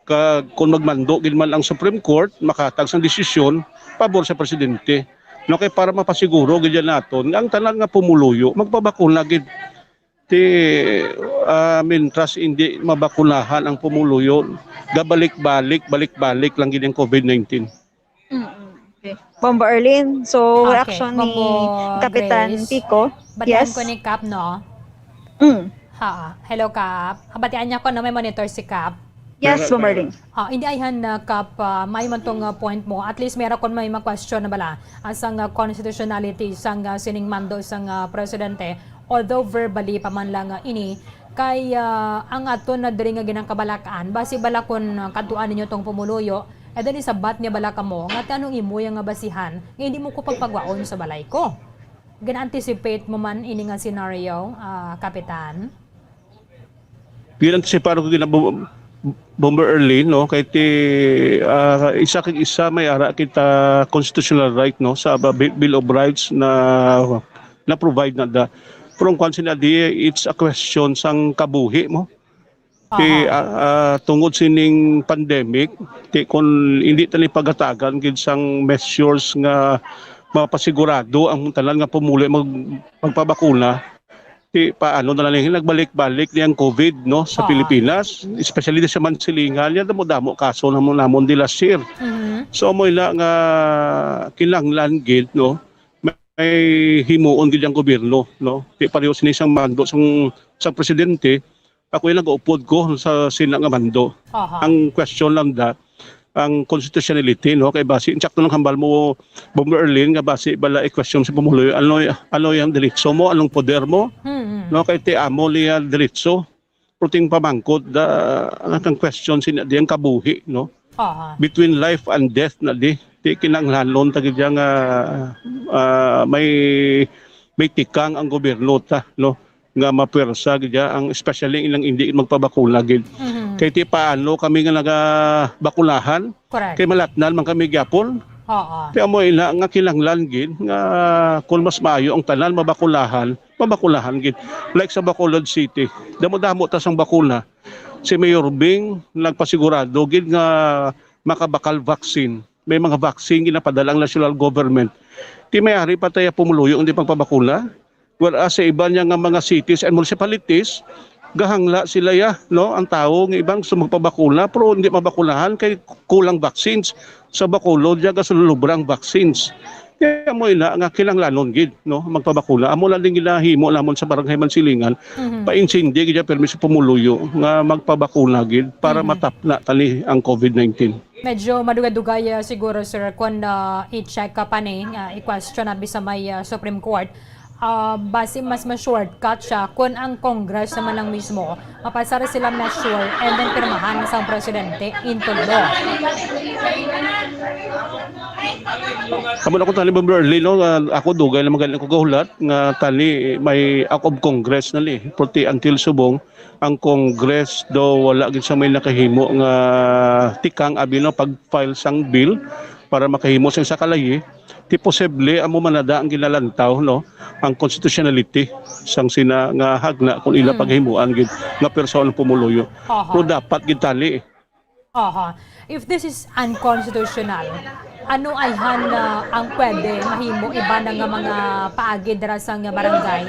kag kung magmando gid man ang Supreme Court, makahatag sang desisyon pabor sa presidente. No, kay para mapasiguro gid yan naton nga ang tanan nga pumuluyo magpabakuna gid. Ti, ah, mintras hindi mabakunahan ang pumuluyo, gabalik-balik, balik-balik lang gid ang covid nineteen. Mm-mm. Okay. Bombo Erlin, so okay, reaction ni Bombo Kapitan Grace. Pico. Batian yes. Ko ni Cap, no? Mm. Ha. Hello, Cap. Habatian niya ko na may monitor si Cap. Yes, Bombo Erlin. Ah, hindi ayhan na Cap, uh, may man tong uh, point mo. At least meron kon may ma-question na bala. Asang uh, constitutionality sang uh, sining mando sang uh, presidente. Although verbally pa man lang uh, ini, kay uh, ang aton na diri nga ginangkabalakan, basi bala kon uh, kadtuan ninyo tong pumuluyo, Eh, dali sabat niya bala kamo, nga ti anong imo nga basihan nga hindi mo ko pagpagwaon sa balay ko? Gina-anticipate mo man ini nga scenario, ah, Kapitan? Gina-anticipate ko gina Bomber Early, no, kay ti ah, isa kag isa may ara kita constitutional right, no, sa ba- Bi- Bill of Rights na na provide na da. Pero ang kwan sila di, it's a question sang kabuhi mo. Ti, ah, ah, tungod sining pandemic, ti kun hindi ta ni pagatagan gid sang measures nga mapasigurado ang tanan nga pumuli mag, magpabakuna, ti paano na lang nagbalik-balik ni ang covid, no, sa Pilipinas, especially sa Mansilingan, yan damo-damo kaso namon namon di last year. So amo ina nga kinahanglan gid, no, may himuon gid ang gobyerno, no, ti pareho sini sang mando sang sang presidente, ako yung nag-upod ko sa sina nga mando. Aha. Ang question lang da, ang constitutionality, no, kay basi insakto lang hambal mo, Bomber Erlin, nga basi bala i-question sa pumuloy, ano ano yung diretso mo, anong poder mo, hmm, no, kay ti amo niya diretso, puting pamangkot da ang question sina di ang kabuhi, no. Aha. Between life and death na di, di kinahanglanon ta gid nga ah, may may tikang ang gobyerno ta, no, nga mapwersa gid ang especially ilang hindi magpabakuna gid. Mhm. Kay ti paano kami nga nagabakunahan? Correct. Kay malatnan man kami gyapon. Oo. Kaya mo ina nga kinahanglan gid nga kung mas maayo ang tanan mabakunahan, mabakunahan gid. Like sa Bacolod City, damo-damo ta sang bakuna. Si Mayor Bing nagpasigurado gid nga makabakal vaccine. May mga vaccine ginapadala ang national government. Ti may ari pa tayo pumuluyo hindi pagpabakuna. Whereas sa iban niya nga mga cities and municipalities, gahangla sila ya, no? Ang tawo nga iban gusto magpabakuna pero hindi mabakunahan kay kulang vaccines. Sa Bacolod, diya gasulubra ang vaccines. Kaya mo ina nga kinahanglanon gid, no, magpabakuna. Amo lang din ginahimo namon sa Barangay Mansilingan. Mhm. Paintindi gid permi sa pumuluyo nga magpabakuna gid para Mhm. matapna tani ang covid nineteen. Medyo madugay-dugay ah, siguro, sir, kung ah, i-check ka pa ni, ah, i-question na bisa may ah, Supreme Court. Ah, basi mas ma-shortcut siya kung ang Congress naman lang mismo mapasar sila measure and then pirmahan sang presidente into law. Amo na ko tani, Bomber Early, no, nga ako dugay na magaling ko gahulat nga tani may act of Congress na ni, pati until subong ang Congress do wala gid sa may nakahimo nga tikang abi, no, pag-file sang bill para makahimo sa isa ka layi, ti posible amo manada ang ginalantaw, no, ang constitutionality sang sina nga hagna kung ila Hmm. paghimuan gid nga person ang pumuluyo. Aha. Pero dapat gid tali. Aha. If this is unconstitutional, ano ayhan na ang pwede mahimo iban na nga mga paagi dira sa nga barangay?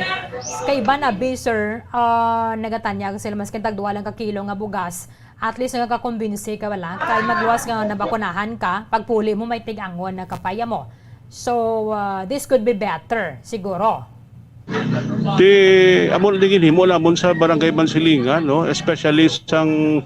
Kay iban abi, sir, ah, nagatanyag sila maskin tag duha lang ka kilo nga bugas, at least nagakakumbinsi ka wala kay magluwas nga nabakunahan ka, pagpuli mo may tig-angon na kapaya mo. So, uh, this could be better, siguro. Ti amo na din ginhimo namon sa Barangay Mansilingan, no, especially sang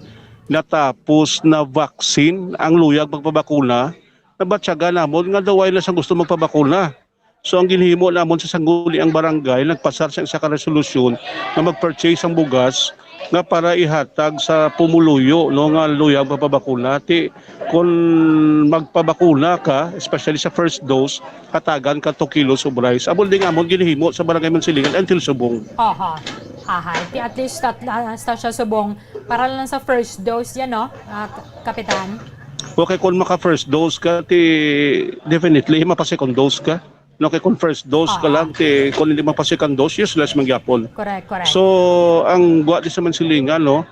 natapos na vaccine ang luyag magpabakuna, nabatyagan namon nga daw ay na sang gusto magpabakuna. So ang ginhimo namon sa sangguniang barangay, nagpasar sa isa ka resolusyon nga mag-purchase ang bugas nga para ihatag sa pumuluyo, no, nga luyag magpabakuna. Ti, kung magpabakuna ka, especially sa first dose, hatagan ka two kilos of rice. Amo ding amon ginhimo sa Barangay Mansilingan until subong. Aha. Aha. Ti at least at, ah, hasta siya subong para lang sa first dose yan, no, ah, K-, Kapitan? Okay, kung maka first dose ka, ti definitely mapa second dose ka. No, kay kung first dose ka Oo. lang, ti kung hindi mapa second dose, useless man gyapon. Correct, correct. So, ang gwa di sa Mansilingan, no,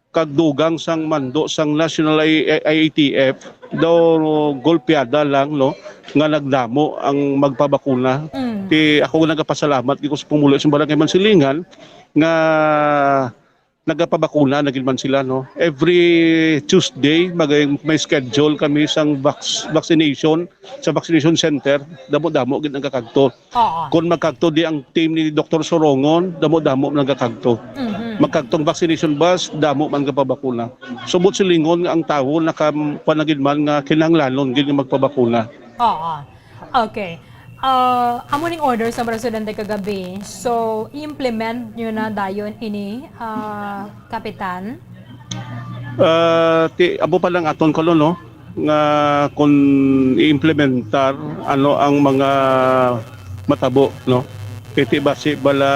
kag dugang sang mando sang National I-, I A T F, daw golpeada lang, no, nga nagdamo ang magpabakuna. Mm. Ti ako nagapasalamat gyud ko sa pumulo sa Barangay Mansilingan nga nagapabakuna na gid man sila, no. Every Tuesday, mag-, may schedule kami sang vac-, vaccination sa vaccination center. Damo-damo gid ang kakagto. Oo. Kung magkagto di ang team ni Doktor Sorongon, damo-damo man ang kakagto. Mhm. Magkagtong vaccination bus, damo man gapabakuna. Subot silingon nga ang tawo naka-, kuwan na gid man nga kinahanglanon gid nga magpabakuna. Oo. Okay. Ah, amo ning order sa Presidente kagabi. So, i-implement nyo na dayon ini, ah, Kapitan? Ah, ti, amo pa lang aton kuno, no, nga kung i-implementar ano ang mga matabo, no? Kay ti basi bala,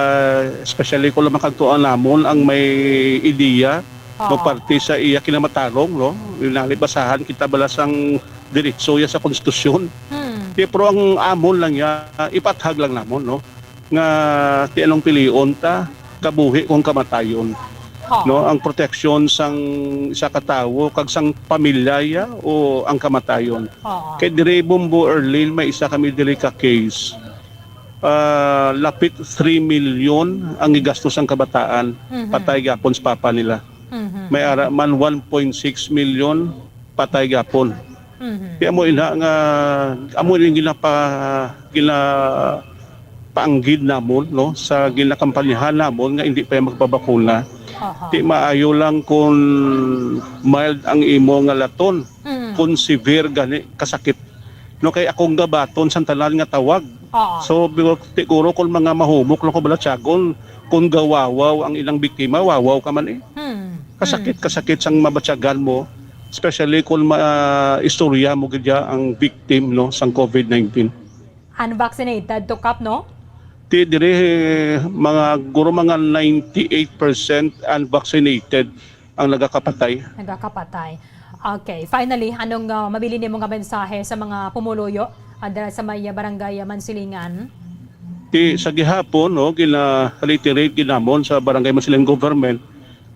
especially kung makagtuan namon ang may ideya, Oo. maparte sa iya kinamatarong, no? Inali basahan kita bala sang diretso ya sa konstitusyon. Hmm. Ti, pero ang amon lang ya, ipathag lang namon, no? Nga ti anong pilion ta, kabuhi kung kamatayon. Oo. No, ang proteksyon sang isa ka tawo kag sang pamilya ya o ang kamatayon. Oo. Kay diri, Bombo Erlin, may isa kami diri ka case. Ah, lapit three million ang gigastos sang kabataan. Mhm. Patay gapon sa papa nila. Mhm. May ara man one point six million patay gapon. Mhm. Kaya mo ina nga, amo ning ginapa-, ginapaanggid namon, no, sa ginakampanyahan namon nga hindi pa magpabakuna. Aha. Ti maayo lang kung mild ang imo nga laton, Mm. kung severe gani kasakit. No, kay akong gabaton sang tanan nga tawag. Oo. So, bi-, siguro kung mga mahumok lang ko balatyagon, kung gawawaw ang ilang biktima, wawaw ka man eh. Hmm. Kasakit, Hmm. kasakit sang mabatyagan mo, especially kung ma-, istorya mo gid ya ang victim, no, sang covid nineteen. Unvaccinated to Kap, no? Ti diri, mga, guro mga ninety-eight percent unvaccinated ang nagakapatay. Nagakapatay. Okay. Finally, anong, ah, mabilin nimo nga mensahe sa mga pumuluyo, ah, dira sa may, ah, barangay, ah, Mansilingan? Ti sa gihapon, no, gina-reiterate gid namon sa barangay Mansilingan government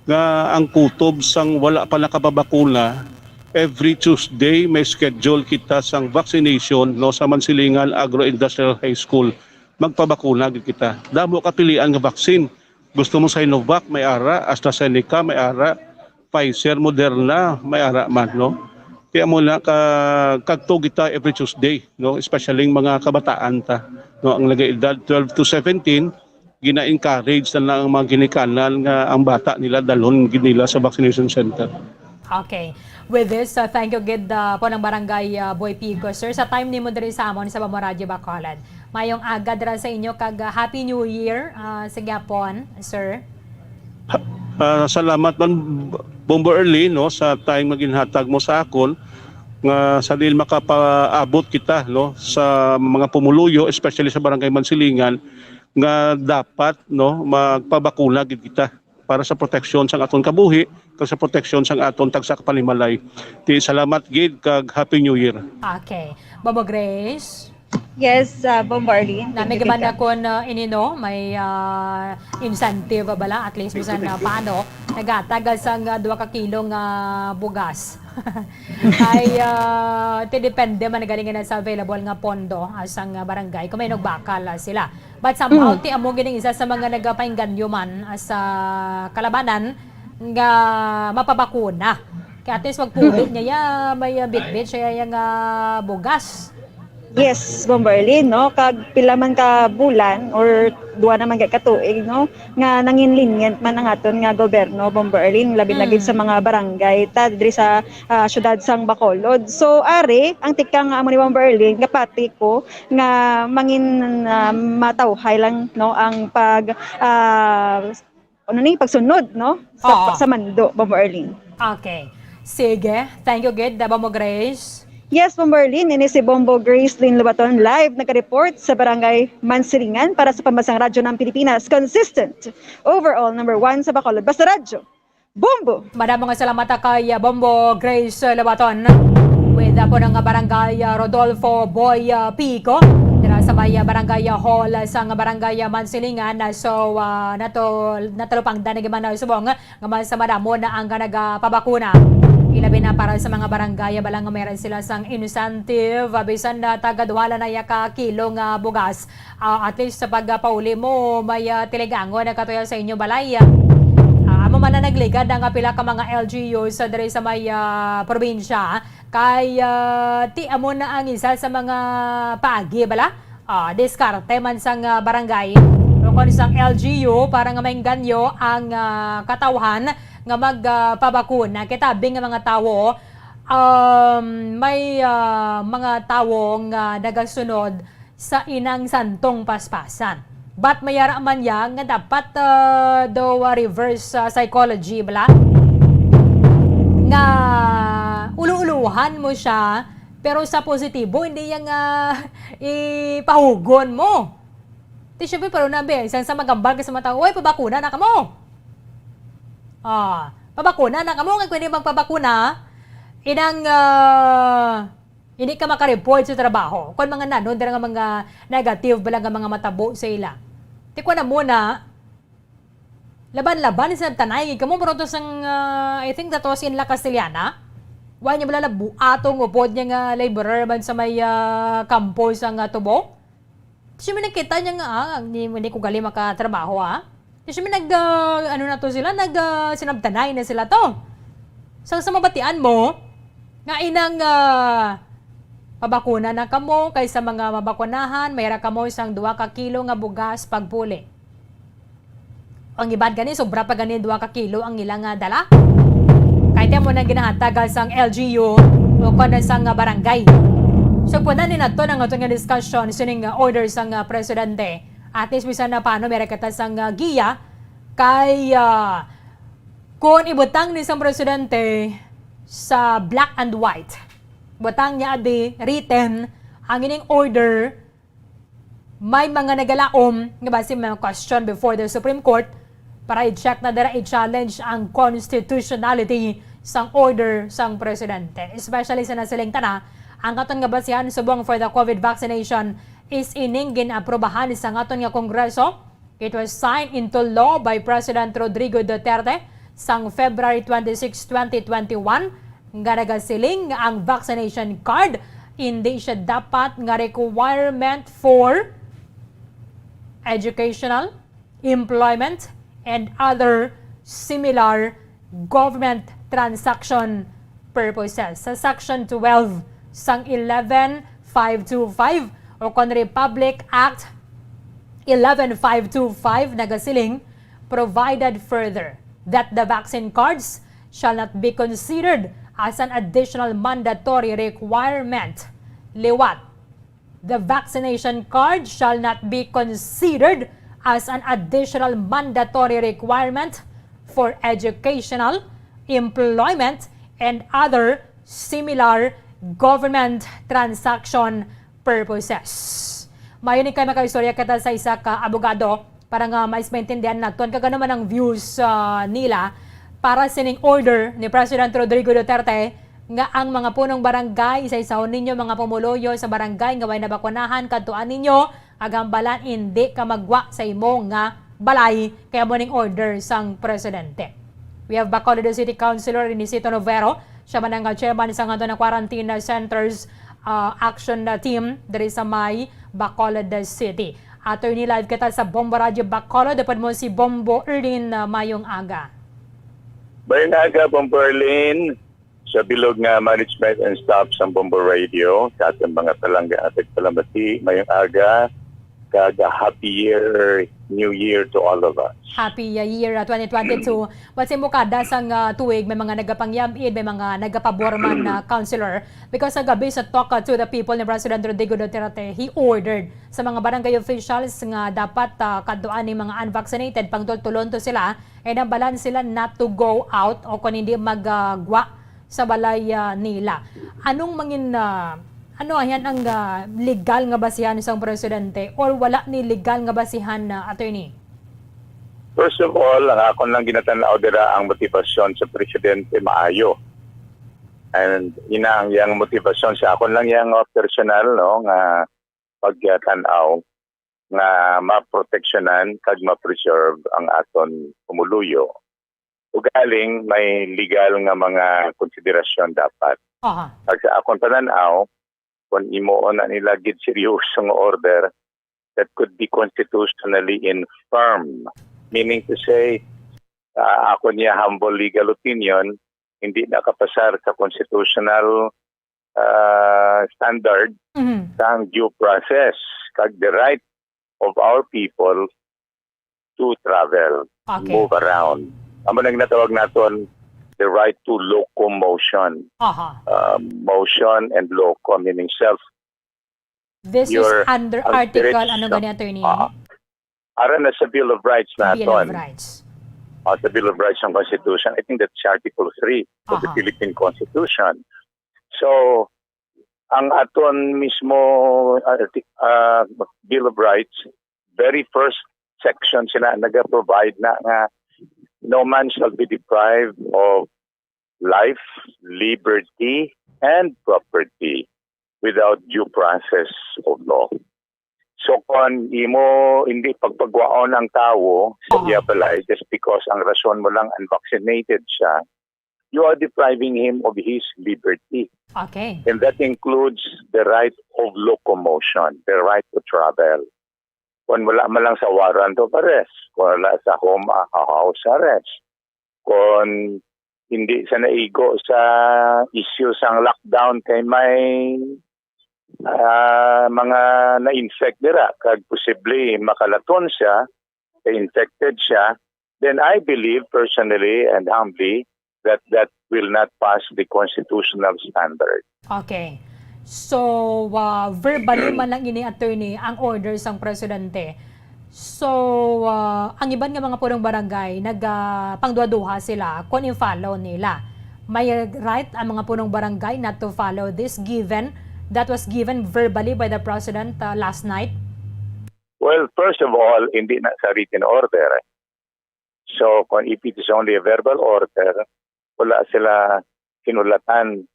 nga ang kutob sang wala pa nakapabakuna, every Tuesday may schedule kita sang vaccination, no, sa Mansilingan Agro-Industrial High School. Magpabakuna gid kita. Damo ka pilian nga vaccine. Gusto mo Sinovac, may ara, AstraZeneca, may ara, Pfizer, Moderna, may ara man, no? Kaya mo na ka, kagto kita every Tuesday, no? Especially ang mga kabataan ta, no? Ang nag-edad twelve to seventeen, gina-encourage na lang ang mga ginikanan nga ang bata nila dalhon gid nila sa vaccination center. Okay. With this, uh, thank you gid, uh, po ng Barangay, uh, Boy Pico, sir, sa time nimo diri sa amon sa Bamo Radio Bacolod. Mayong aga dira sa inyo kag, uh, Happy New Year, uh, sa gyapon, sir. Ah, salamat man, Bombo Early, no, sa time nga ginhatag mo sa akon nga sa diin makapaabot kita, no, sa mga pumuluyo, especially sa Barangay Mansilingan, nga dapat, no, magpabakuna gid kita para sa proteksyon sang aton kabuhi kag sa proteksyon sang aton tagsa ka panimalay. Ti salamat gid kag Happy New Year. Okay. Bobo Grace? Yes, ah, Bombo Arlene. Thank Nami you, gid man thank you. Ako na ini, no, may, ah, incentive bala, at least bisan na paano, naghatag sang, ah, dua ka kilo nga bugas. Ay, ah, ti depende man galing na sa available nga pondo, ah, sang, ah, barangay kung may nagbakal, ah, sila. But somehow, Mm. ti amo gid ang isa sa mga nagapainganyo man, ah, sa kalabanan nga mapabakuna. Kaya at least magpuli Mm. niya, ya, may, ah, bitbit siya yang, ah, bugas. Yes, Bombo Arlene, no? Kag pila man ka bulan or duwa naman ka tuig, no? Nga nangin lenient man ang aton nga gobyerno, Bombo Arlene, labi na gid sa Mm. mga barangay ta diri sa, ah, siyudad sang Bacolod. So, ari, ang tikang nga amo ni Bombo Arlene, gapati ko nga mangin, ah, matawhay lang, no, ang pag, ah, ano ni pagsunod, no? Sa, Oo. sa mando, Bombo Arlene. Okay. Sige. Thank you, gid, Bombo Grace. Yes, Bombo Arlene, ini si Bombo Grace Lynn Lubaton, live nagka-report sa Barangay Mansilingan para sa Pambansang Radyo ng Pilipinas. Consistent, overall, number one sa Bacolod. Basta Radyo, Bombo! Madamo nga salamat kay, uh, Bombo Grace, uh, Lubaton. With, uh, po ng Barangay, uh, Rodolfo Boy, uh, Pico. Dira sa may, uh, Barangay, uh, Hall, uh, sa Barangay, uh, Mansilingan. Uh, so, uh, natul-, natalupangdan na giman na subong nga mas madamo na ang nagapabakuna. Ilabi na para sa mga barangay, bala nga meron sila sang incentive, ah, bisan na taga duha lang na ya ka kilo nga bugas. Ah, at least sa pagpauli mo, may, ah, tiligangon na katuya sa inyo balay. Ah, amo man na nagligad ang pila ka mga L G Us sa diri sa may, ah, probinsya. Kay, ah, ti amo na ang isa sa mga paagi, bala? Ah, diskarte man sang, ah, barangay o kon sang L G U para nga maengganyo ang, ah, katawhan nga mag, ah, pabakuna. Kay tabi nga mga tawo, um, may, ah, mga tawo nga nagasunod sa inang santong paspasan. But may ara man ya nga dapat, ah, daw, ah, reverse, ah, psychology, bala? Nga ulu-uluhan mo siya, pero sa positibo, hindi yang, ah, ipahugon mo. Ti, syempre, pero nabi, isang sa magambal ka sa mga tao, "Uy, pabakuna na kamo!" Ah, pabakuna na kamo, kay pwede magpabakuna, inang, ah, hindi ka makareport sa trabaho. Kung mga nanon, dira nga mga negative bala nga mga matabo sa ila. Ti, kuwan na muna, laban-laban sa tanay, kamo, pero to sang, ah, I think that was in La Castellana. Wa niya bala buatong upod niya nga laborer man sa may, ah, kampo sa nga tubo. Siya may nakita niya nga, ah, hindi, hindi ko gali makatrabaho, ah. Siya may nag, ah, ano na to sila, nag, ah, sinabtanay na sila to. Sa, sa mabatian mo, nga inang, ah, pabakuna na kamo, kay sa mga mabakunahan, may ra kamo isang dua ka kilo nga bugas pagpuli. Ang iban gani, sobra pa gani dua ka kilo ang ilang, ah, dala. Kay ti amo nang ginahatag, ah, sang L G U o kon sang, ah, barangay. So, puna ni nato ang aton nga discussion sining, ah, order sang, ah, presidente. At least, bisan na paano, meron kita sang, ah, giya kay, ah, kung ibutang ni sang presidente sa black and white, butang niya abi written ang ining order, may mga nagalaom nga basi may question before the Supreme Court para i-check na dira, i-challenge ang constitutionality sang order sang presidente. Especially sa nasiling tana, ang aton nga basihan subong for the COVID vaccination is ining gin-aprobahan sa aton nga Kongreso. It was signed into law by President Rodrigo Duterte sang February twenty-six, twenty twenty-one, nga nagasiling nga ang vaccination card hindi siya dapat nga requirement for educational, employment, and other similar government transaction purposes. Sa Section twelve sang eleven five two five o kon Republic Act eleven five two five nagasiling, provided further that the vaccine cards shall not be considered as an additional mandatory requirement. Liwat, the vaccination card shall not be considered as an additional mandatory requirement for educational, employment, and other similar government transaction purposes. Mayo ni kay makaistorya kita sa isa ka abogado para nga mais maintindihan naton kag ano man ang views, ah, nila para sining order ni President Rodrigo Duterte nga ang mga punong barangay, isa-isahon ninyo mga pumuluyo sa barangay nga way nabakunahan, kadtuan ninyo, agambalan hindi ka magwa sa imo nga balay, kay amo ning order sang presidente. We have Bacolod City Councilor Renisito Novero, siya man ang chairman sa aton nga quarantine centers, ah, action team diri sa may Bacolod City. Attorney, live kita sa Bombo Radyo Bacolod, upod mo si Bombo Erlin, ah, mayong aga. Mayong aga, Bombo Erlin, sa bilog nga management and staff sa Bombo Radio, sa aton mga palangga at palamati, mayong aga. kag a happier New Year to all of us. Happy uh, year uh, twenty twenty-two. But sa imo kada sang uh, tuig, may mga nagapangyamid, may mga nagapabor man na councilor. Because sa gabi sa Talk uh, to the People ni President Rodrigo Duterte, he ordered sa mga barangay officials nga dapat uh, kadtuan ni mga unvaccinated, pangtultulon to sila, and ang balan sila not to go out o kung hindi magagwa sa balay uh, nila. Anong mangin uh, ano yan ang uh, legal nga basihan sang presidente or wala ni legal nga basihan na attorney? First of all, ang akon lang ginatanaw dira ang motivasyon sa presidente maayo. And ina ang iyang motivasyon sa akon lang yang uh, personal no nga pagtanaw nga maproteksyonan kag ma-preserve ang aton pumuluyo. Ugaling may legal nga mga konsiderasyon dapat. Aha. Kag sa akon pananaw, kung imo na nila gid seryoso nga order that could be constitutionally infirm, meaning to say, uh, ako niya humble legal opinion, hindi nakapasar sa constitutional uh, standard mm-hmm. sang due process kag the right of our people to travel, okay. move around. Amo nang natawag naton the right to locomotion. Aha. Uh, motion and loco, meaning self. This is under article, ano gani, attorney? Uh, ara na sa Bill of Rights naton. Bill of Rights. Uh, sa Bill of Rights ng Constitution. I think that's Article three of Aha. the Philippine Constitution. So, ang aton mismo uh, uh, Bill of Rights, very first section sila nag-provide na nga no man shall be deprived of life, liberty, and property without due process of law. So kung imo hindi pagpagwaon ang tawo sa uh-huh. iya balay just because ang rason mo lang unvaccinated siya, you are depriving him of his liberty. Okay. And that includes the right of locomotion, the right to travel. Kung wala man lang sa warrant of arrest, kung wala sa home uh, house arrest, kung hindi sa naigo sa issue sang lockdown kay may uh, mga na-infect dira kag posible makalaton siya, infected siya, then I believe personally and humbly that that will not pass the constitutional standard. Okay. So, uh, verbally man lang ini, attorney, ang order sang presidente. So, uh, ang iban nga mga punong barangay nagapangduha-duha sila kung i-follow nila. May right ang mga punong barangay not to follow this given that was given verbally by the president uh, last night? Well, first of all, hindi na sa written order. So, kung if it is only a verbal order, wala sila kinulatan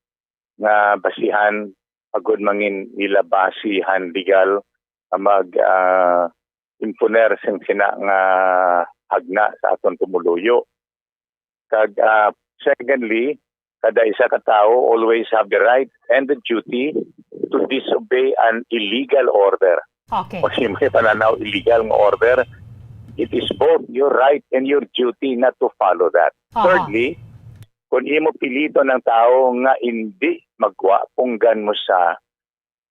nga basihan agud mangin ila basihan legal nga mag uh, imponer sing sina nga hagna sa aton pumuluyo. Kag uh, secondly, kada isa ka tawo always have the right and the duty to disobey an illegal order. Okay. Kung may pananaw illegal nga order, it is both your right and your duty not to follow that. Uh-huh. Thirdly, kung imo piliton ang tawo nga hindi magwa, punggan mo sa,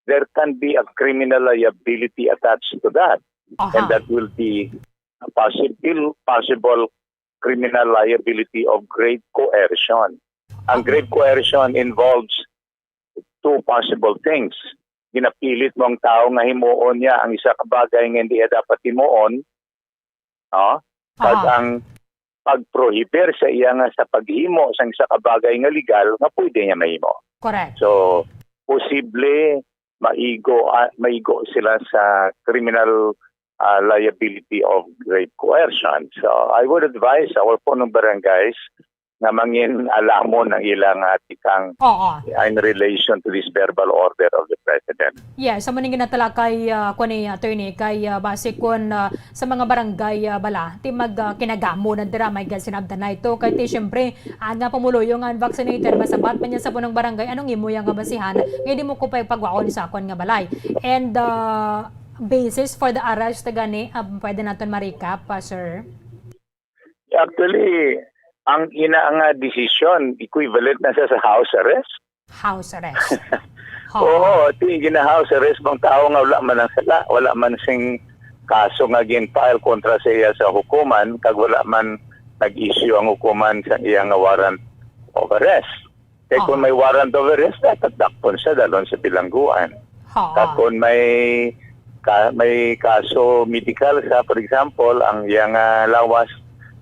there can be a criminal liability attached to that. Uh-huh. And that will be a possible, possible criminal liability of grave coercion. Ang grave coercion involves two possible things. Ginapilit mo ang tawo nga himuon niya ang isa ka bagay nga hindi dapat himuon, no? Kag ang pagprohibir sa iya nga sa paghimo sang isa ka bagay nga legal nga pwede niya mahimo. Correct. So, posible maigo uh, maigo sila sa criminal uh, liability of grave coercion. So I would advise our punong barangays nga mangin alamon ang ilang uh, tikang Oo. in relation to this verbal order of the President. Yes, amo ning ginatalakay uh, ko ni attorney kay uh, base kon uh, sa mga barangay uh, bala ti mag uh, kinagamo na dira may sinabdan na ito kay ti syempre ang uh, pumuluyo nga unvaccinated masabat man niya sa punong barangay anong imo yang nga basihan nga di mo ko pagwaon sa akon nga balay and uh, basis for the arrest gani uh, pwede naton ma-recap uh, sir. Actually, ang ina nga desisyon, equivalent na sa, sa house arrest. House arrest. Oo, ti gina-house arrest bang tao nga wala man ang sala, wala man sing kaso nga gin-file kontra sa iya sa hukuman, kag wala man nag-issue ang hukuman sa iya nga warrant of arrest. Kay kung Aha. may warrant of arrest, dapat dakpon siya, dalhon sa bilangguan. Ha. Kag kung may ka-, may kaso medical sa, for example, ang iya nga lawas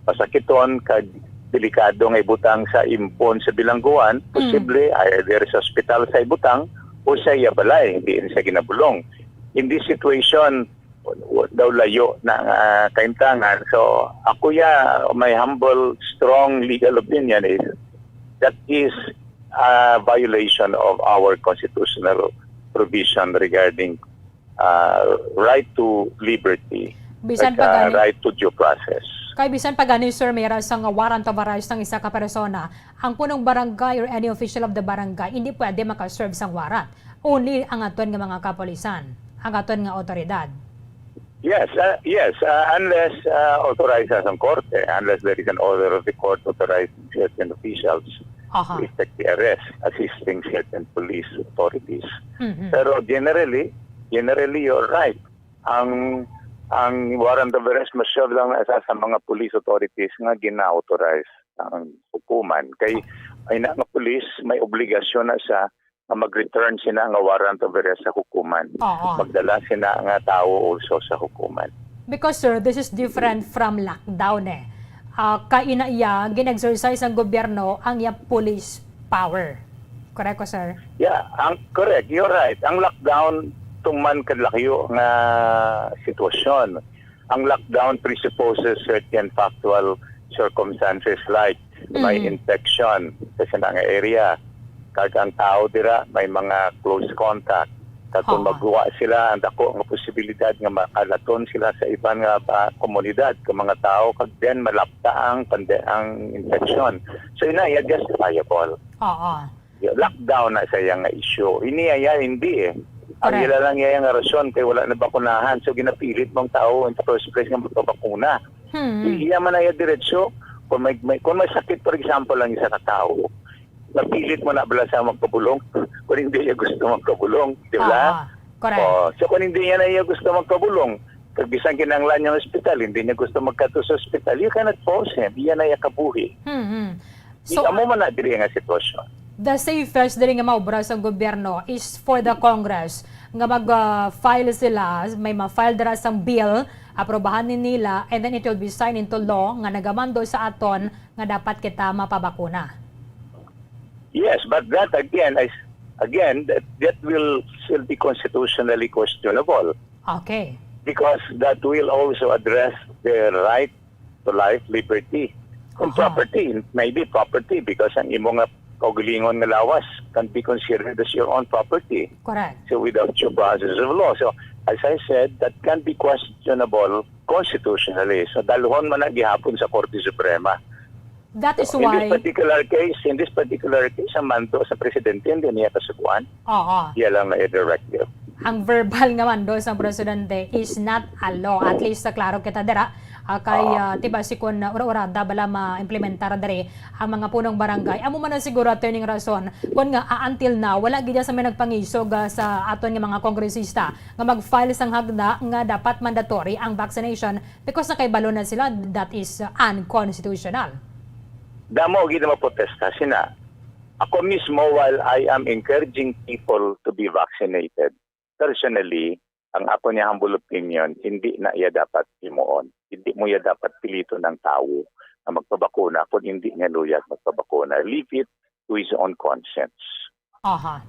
masakiton kag delikado nga ibutang sa impon sa bilangguan, Mm. posible either sa ospital sa ibutang o sa iya balay, diin siya ginabulong. In this situation, daw layo na nga kaimtangan. So, ako ya, my humble, strong legal opinion is that is a violation of our constitutional provision regarding, uh, right to liberty, Bisan like, pa uh, gani. right to due process. Kay bisan pa gani, sir, may ra sang warrant of arrest ang isa ka persona, ang punong barangay or any official of the barangay hindi pwede maka-serve sang warrant. Only ang aton nga mga kapulisan, ang aton nga awtoridad. Yes, uh, yes, uh, unless, uh, authorized sa ang korte, unless there is an order of the court authorizing certain officials Aha. to effect the arrest, assisting certain police authorities. Mhm. Pero generally, generally, you're right. Ang, ang warrant of arrest ma-serve lang na sa, sa mga police authorities nga gina-authorize ang hukuman. Kay ay na nga police may obligasyon na siya nga mag-return sina nga warrant of arrest sa hukuman. Oo. Magdala sina nga tawo also sa hukuman. Because, sir, this is different from lockdown eh. Ah, kay ina iya, gin-exercise ang gobyerno ang iya police power. Correct ko, sir? Yeah, ang, correct. You're right. Ang lockdown, tuman kadlakyo nga sitwasyon. Ang lockdown presupposes certain factual circumstances like may Mm. infection sa sina nga area. Kag ang tao dira may mga close contact. Kag kung Oo. magwa sila, ang dako nga posibilidad nga makalaton sila sa iban nga, ah, komunidad, kag mga tao, kag then malapta ang pande-, ang infection. So, ina, iya justifiable. Oo. Lockdown na sa iya nga issue. Ini iya hindi eh. Ang Correct. ila lang iya nga rason kay wala na bakunahan. So, ginapilit mong tao in the first place nga magpabakuna. Hmm. Iya man na iya diretsyo. Kung may, may, kung may sakit, for example, ang isa ka tao, napilit mo na bala sa magpabulong? Kung hindi niya gusto magpabulong, di ba? Ah, correct. Oh, so kung hindi niya na iya gusto magpabulong, kag bisan kinahanglan niya ng ospital, hindi niya gusto magkadto sa ospital, you cannot force him. Iya na iya kabuhi. Hmm, hmm. So, amo man na diri nga sitwasyon. The safest diri nga maobra sang gobyerno is for the Congress nga mag, ah, file sila, may ma-file dira sang bill, aprobahan ni nila, and then it will be signed into law nga nagamando sa aton nga dapat kita mapabakuna. Yes, but that again, I, again, that, that will still be constitutionally questionable. Okay. Because that will also address the right to life, liberty. Kung Aha. property, maybe property, because ang imo nga kaugalingon nga lawas can be considered as your own property. Correct. So without due process of law. So as I said, that can be questionable constitutionally. So dalhon man na gihapon sa Korte Suprema. That is So, in this why particular case, in this particular case, ang mando sa presidente hindi niya kasukuan. Oo. Iya lang na i-directive. Ang verbal nga mando sang presidente is not a law. At least, sa klaro kita dira, ah, kay, Oo. ah, tiba si kun, ah, ura-urada bala ma-implementar diri ang mga punong barangay. Amo man na siguro, Attorney, nga rason kun nga, ah, until now, wala gid sa may nagpangisog, ah, sa aton nga mga kongresista nga mag-file sang hagda nga dapat mandatory ang vaccination because nakahibalo na sila that is, uh, unconstitutional. Damo gid ang maprotesta sina. Ako mismo, while I am encouraging people to be vaccinated, personally, ang ako niya humble opinion, hindi na iya dapat himuon. Hindi mo iya dapat piliton ang tawo na magpabakuna kung hindi niya luyag magpabakuna. Leave it to his own conscience. Aha.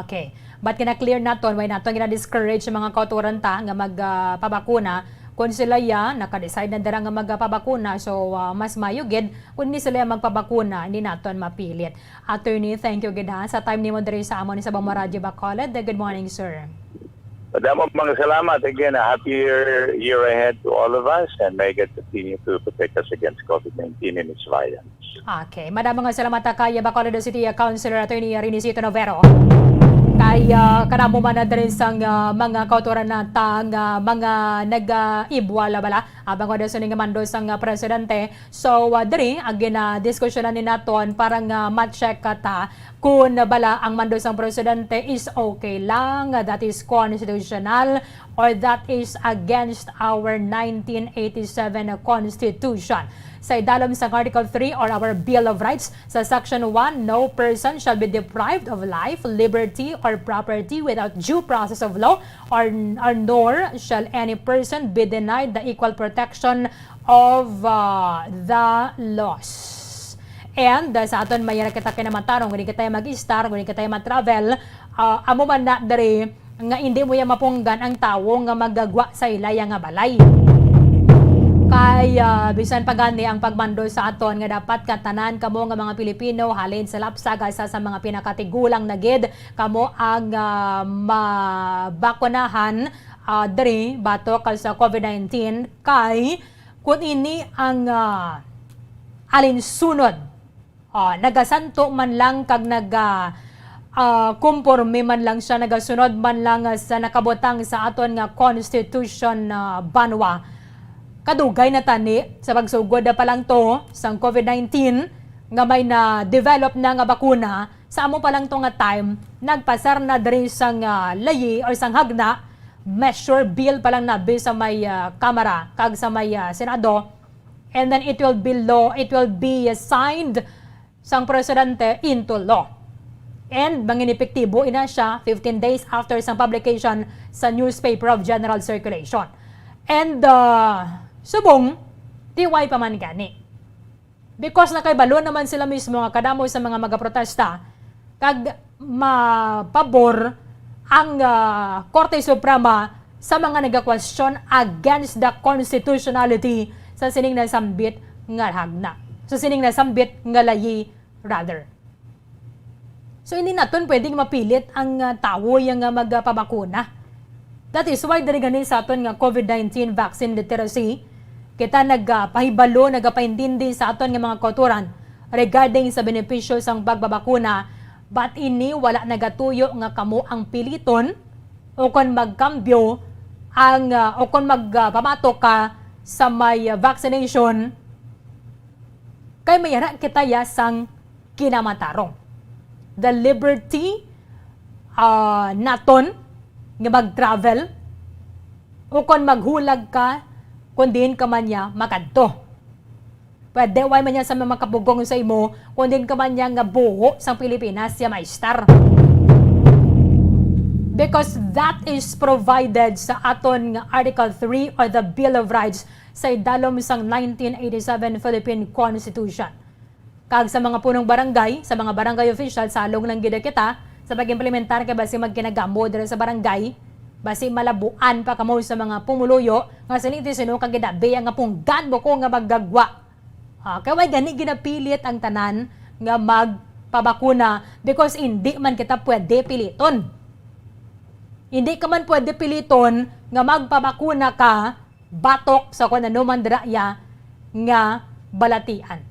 Okay. But gina-clear naton, way naton gina-discourage sa mga kauturan ta nga mag, ah, pabakuna. Kung sila ya, naka-decide na dira nga magpabakuna, so, ah, mas mayo gid kung hindi sila magpabakuna, hindi naton mapilit. Attorney, thank you gid ha, sa time nimo diri sa amon sa Bombo Radyo Bacolod. Good morning, sir. Madamo mga salamat. Again, a happier year ahead to all of us, and may God continue to protect us against COVID nineteen and its variants. Okay. Madamo nga salamat ta kay Bacolod City Councilor Attorney Renisito Novero. Ay, ah, kadamo man na diri sang, ah, mga kautoran nata nga mga nag-ibwala bala abang wala sini nga mando sang, ah, presidente. So, ah, diri ang ginadiskusyonan ni naton para nga ma-check ta kung bala ang mando sang presidente is okay lang, that is constitutional, or that is against our nineteen eighty-seven Constitution. Sa idalom sang Article three or our Bill of Rights, sa Section one, no person shall be deprived of life, liberty, or property without due process of law, or, or nor shall any person be denied the equal protection of, uh, the laws. And, uh, sa aton mayara kita kinamatarong, kung di kita mag-istar, kung di kita mag-travel, uh, amo man na diri nga indi mo ya mapunggan ang tawo nga magagwa sa ilaya nga balay. Kay, ah, bisan pa gani ang pagmando sa aton nga dapat nga tanan kamo nga mga Pilipino, halin sa lapsag hasta sa mga pinakatigulang na gid, kamo ang, ah, mabakunahan, ah, diri batok sa COVID nineteen, kay kun ini ang, ah, alinsunod, ah, nagasanto man lang kag naga, ah, kumporme man lang siya, nagasunod man lang, ah, sa nakabutang sa aton nga constitution, ah, banwa. Kadugay na tani sa pagsugod na pa lang to sang COVID nineteen nga may na-develop na nga bakuna, sa amo pa lang to nga time, nagpasar na diri sang, ah, layi or sang hagna, measure bill pa lang nabi sa may, ah, Kamara kag sa may, ah, Senado, and then it will be law, it will be signed sang presidente into law. And mangin-epektibo ina siya fifteen days after sang publication sa newspaper of general circulation. And, uh, subong, T Y pa man gani. Because nakahibalo naman sila mismo nga kadamo sa mga magaprotesta kag mapabor ang, ah, Korte Suprema sa mga nagakwestiyon against the constitutionality sa sining nasambit nga hagna, sa sining nasambit nga layi, rather. So, hindi naton pwedeng mapilit ang, ah, tawo yang, ah, magpabakuna. That is why diri gani sa aton nga COVID nineteen vaccine literacy, kita nagapahibalo, nagapaintindi sa aton nga mga kautoran regarding sa benepisyo sang pagbabakuna, but ini wala nagatuyo nga kamo ang piliton o kon magkambyo ang, ah, o kon mag, ah, pamatok ka sa may, ah, vaccination, kay mayara kita ya sang kinamatarong. The liberty, ah, naton nga mag-travel, o kon maghulag ka kung diin ka man niya makadto. Pwede way man niya sa mga kapugong sa imo, kung diin ka man niya nga buho sang Pilipinas siya maistar. Because that is provided sa aton nga Article three or the Bill of Rights sa idalom sang nineteen eighty-seven Philippine Constitution. Kag sa mga punong barangay, sa mga barangay official, salong lang gid kita sa pag-implementar kay basi magkinagamo dira sa barangay, basi malabuan pa kamo sa mga pumuluyo nga sini ti sino ka gidabi nga punggan mo ko nga maggagwa. Ah, kay way gani ginapilit ang tanan nga magpabakuna because hindi man kita pwede piliton. Hindi ka man pwede piliton nga magpabakuna ka batok sa kung ano man dira iya nga balatian.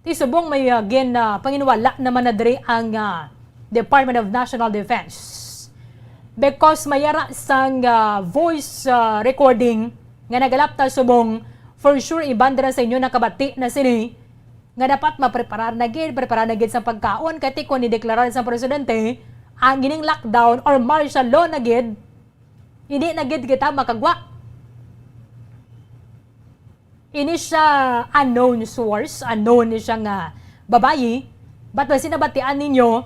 Ti subong may, ah, gin, ah, panginwala naman na diri ang, ah, Department of National Defense. Because mayara sang, ah, voice, ah, recording nga nagalapta subong, for sure, iban dira sa inyo nakabati na sini nga dapat mapreparar na gid, preparar na gid sa pagkaon, kay ti kon ideklarar sa presidente ang ining lockdown or martial law na gid, hindi na gid kita makagwa. Ini siya unknown source, unknown ni siya nga babayi, but basi nabatian ninyo,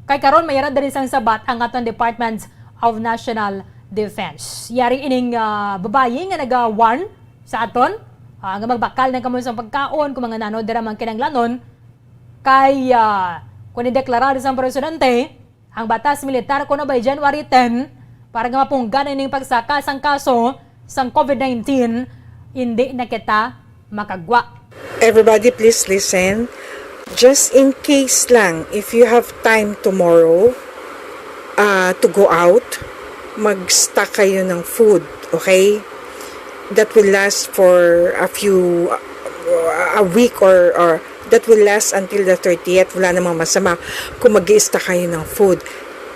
kay karon mayara diri sang sabat ang aton Department of National Defense. Yari ining, ah, babayi nga naga-warn sa aton, ah, nga magbakal na kamo sa pagkaon kung mga nano dira man kinahanglanon, kay, ah, kung ideklarar sang presidente, ang batas militar kuno by January ten, para nga mapunggan ining pagsaka sang kaso sang COVID nineteen, hindi na kita makagwa. Everybody, please listen. Just in case lang, if you have time tomorrow uh, to go out, mag-stock kayo ng food, okay? That will last for a few, uh, a week or, or that will last until the thirtieth. Wala namang masama kung mag-i-stock kayo ng food.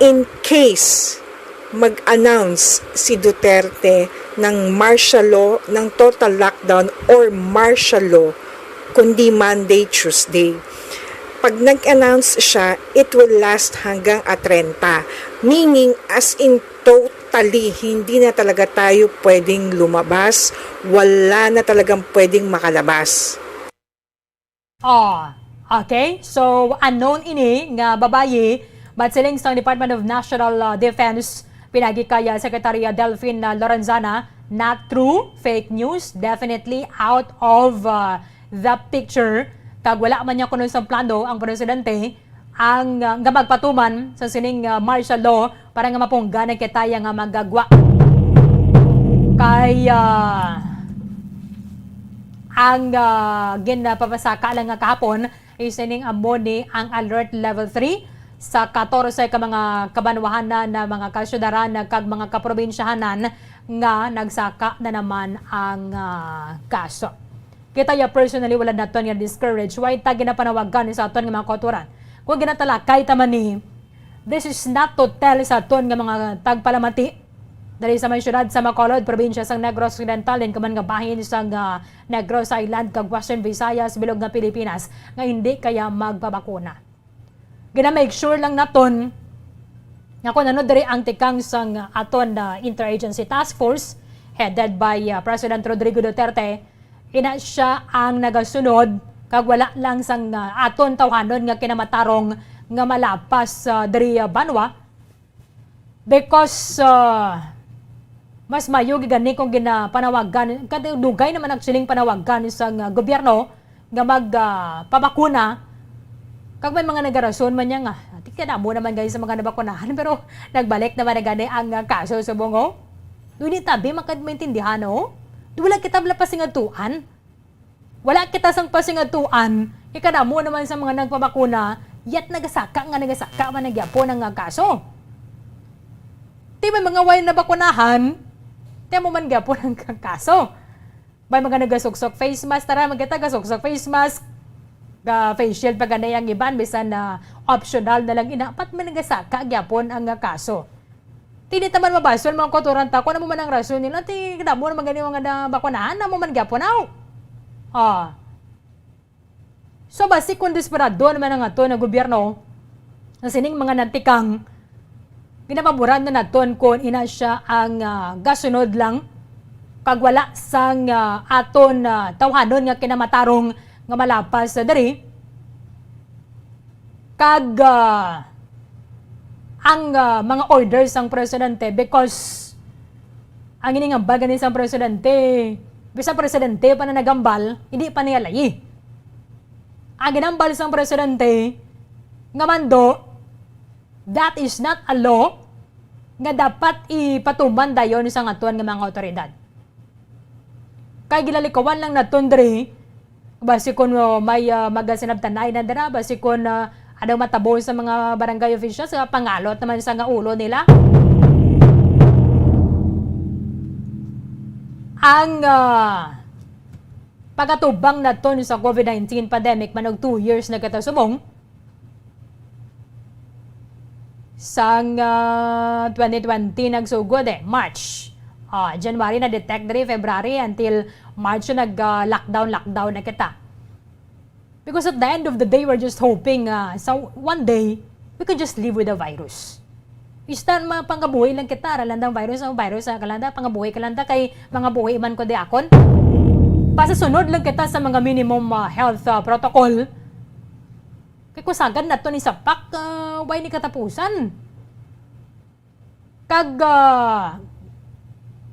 In case mag-announce si Duterte ng martial law, ng total lockdown or martial law, kundi Monday, Tuesday. Pag nag-announce siya, it will last hanggang a treinta. Meaning, as in totally, hindi na talaga tayo pwedeng lumabas. Wala na talagang pwedeng makalabas. Oh, okay. So, unknown ini nga babayi, but siling sang Department of National uh, Defense, pinagi kay uh, Secretary uh, Delfin uh, Lorenzana, not true, fake news, definitely out of uh, the picture. Kag wala man niya kuno sa plano ang presidente ang uh, nga magpatuman sa sining uh, martial law para nga mapunggan ang kitaya nga magagwa. Kay uh, ang uh, ginpapasaka lang nga kahapon is ining amo ni ang alert level three sa katorse ka mga kabanwahanan na mga kasyudaran kag mga kaprobinsyahanan nga nagsaka na naman ang uh, kaso. Kita ya personally wala naton nga discourage. Why ta ginapanawagan sa aton nga mga kautoran? Kung ginatalakay ta man ni, this is not to tell sa aton nga mga tagpalamati dali sa may syudad sa Bacolod, probinsya sang Negros Occidental, din kaman nga bahin sang uh, Negros Island kag Western Visayas, bilog nga Pilipinas, nga hindi kaya magpabakuna. Gina-make sure lang naton nga kung ano diri ang tikang sang aton uh, interagency task force headed by uh, President Rodrigo Duterte, ina siya ang nagasunod kag wala lang sang uh, aton tawhanon nga kinamatarong nga malapas uh, diri uh, banwa. Because uh, mas mayo gani kung ginapanawagan, kadugay naman actually ang panawagan sa uh, gobyerno nga mag uh, pabakuna. Kag may mga nagarason man niya nga, "Ati kadamo naman guys sa mga nabakunahan," pero nagbalik naman na gani ang uh, kaso sa bungo. Dili tabi makadmaintindihan, oh. Wala kita wala pasingadtuan. Wala kita sang pasingadtuan, ikadamo naman sa mga nagpabakuna, yet nagasaka nga nagasaka man ang gyapon ang kaso. Ti may mga way nabakunahan, ti mo man gyapon ang kaso. May mga nagasuksok face mask, tara magkita gasuksok face mask. Ga face shield pa ganay ang iban, bisan na optional na lang ina, pat man nagasaka gyapon ang kaso. Ti di ta man mabasol mga kautoran ta kung ano man ang rason nila, ti damo naman gani mga nabakunahan, amo man gyapon aw. Ah. So basi kung desperado naman ang aton nga gobyerno, na sining mga nantikang, ginapaboran na naton kung ina siya ang ah, gasunod lang, kag wala sang ah, aton ah, tawhanon nga kinamatarong nga malapas sa diri. Kag ah, ang ah, mga orders sang presidente, because ang iningambal gani sang presidente, bisan presidente pa na nagambal, hindi pa niya layi. Ang ginambal sang presidente nga mando, that is not a law nga dapat ipatuman dayon sang aton nga mga awtoridad. Kay gilalikawan lang naton diri, basi kun uh, may uh, magasinabtanay na dira, basi kun uh, ano matabo sa mga barangay officials, uh, pangalot naman sa nga ulo nila. Ang uh, pagatubang naton sa COVID nineteen pandemic, manog two years na kita subong, sang ah, twenty twenty nagsugod eh, March. Ah, January na-detect diri, February until March nag ah, lockdown, lockdown na kita. Because at the end of the day, we're just hoping nga sa one day, we could just live with the virus. Basta mapangabuhi lang kita, ra lang ang virus, ang virus, ah, kalanda, pangabuhi kalanda, kay mangabuhi man ko di akon. Pasasunod lang kita sa mga minimum ah, health ah, protocol. Kay kung sagad nato ni sapak, ah, way ni katapusan. Kag ah,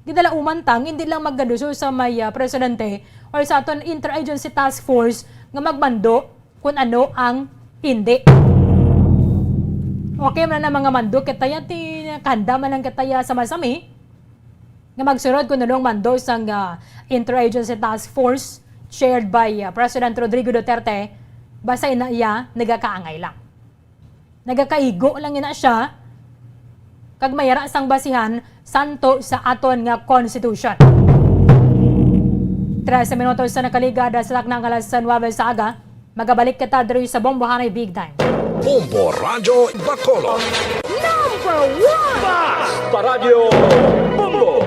gidalauman ta nga hindi lang magkaduso sa may ah, presidente or sa aton interagency task force nga magmando kung ano ang hindi. Okay man na mga mando kita ya, ti nakahanda man lang kita ya sa masami nga magsunod kung ano ang mando sang ah, interagency task force chaired by ah, President Rodrigo Duterte, basta ina iya nagakaangay lang. Nagakaigo lang ina siya, kag may ara sang basihan santo sa aton nga konstitusyon. Trese minutos sa nakaligad sa takna nga alas nuebe sa aga, magabalik kita diri sa Bombohanay Big Time. Bombo Radyo Bacolod. Number one! Basta Radyo Bombo!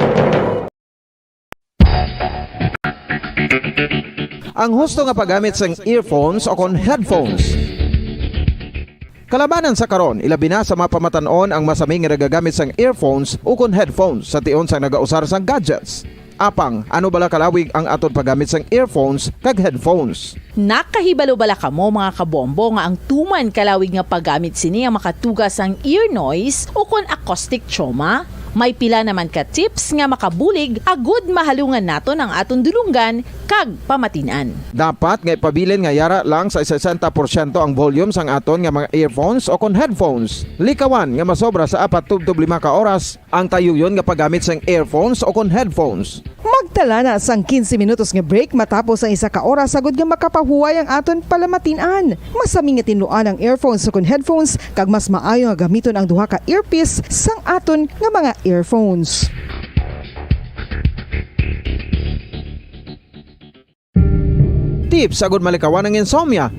Ang husto nga paggamit sang earphones o kon headphones. Kalabanan sa karon, ilabi na sa mga pamatan-on ang masami nga nagagamit sang earphones o kon headphones sa tion sang nagausar sang gadgets. Apang, ano bala kalawig ang aton paggamit sang earphones kag headphones? Nakahibalo bala kamo, mga kabombo, nga ang tuman kalawig nga paggamit sini ang makatuga sang ear noise o kon acoustic trauma? May pila naman ka tips nga makabulig agud mahalungan naton ang aton dulonggan kag pamatin-an. Dapat nga ipabilin nga yara lang sa sesenta porsyento ang volume sang aton nga mga earphones o kon headphones. Likawan nga masobra sa apat tubtob lima ka oras ang tayuyon nga paggamit sang earphones o kon headphones. Magtala na sang quince minutos nga break matapos ang isa ka oras agud nga makapahuway ang aton palamatin-an. Masami nga tinluan ang earphones o kon headphones, kag mas maayo nga gamiton ang duha ka earpiece sang aton nga mga earphones. Tips agud malikawan ang insomnia.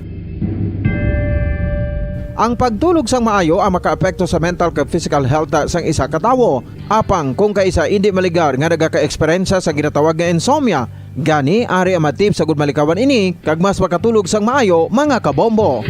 Ang pagtulog sang maayo ang makaapekto sa mental kag physical health sang isa ka tawo. Apang kung kaisa indi maligar nga nagaka-eksperyensya sa ginatawag nga insomnia, gani ari ang mga tips agud malikawan ini kag mas makatulog sang maayo, mga kabombo.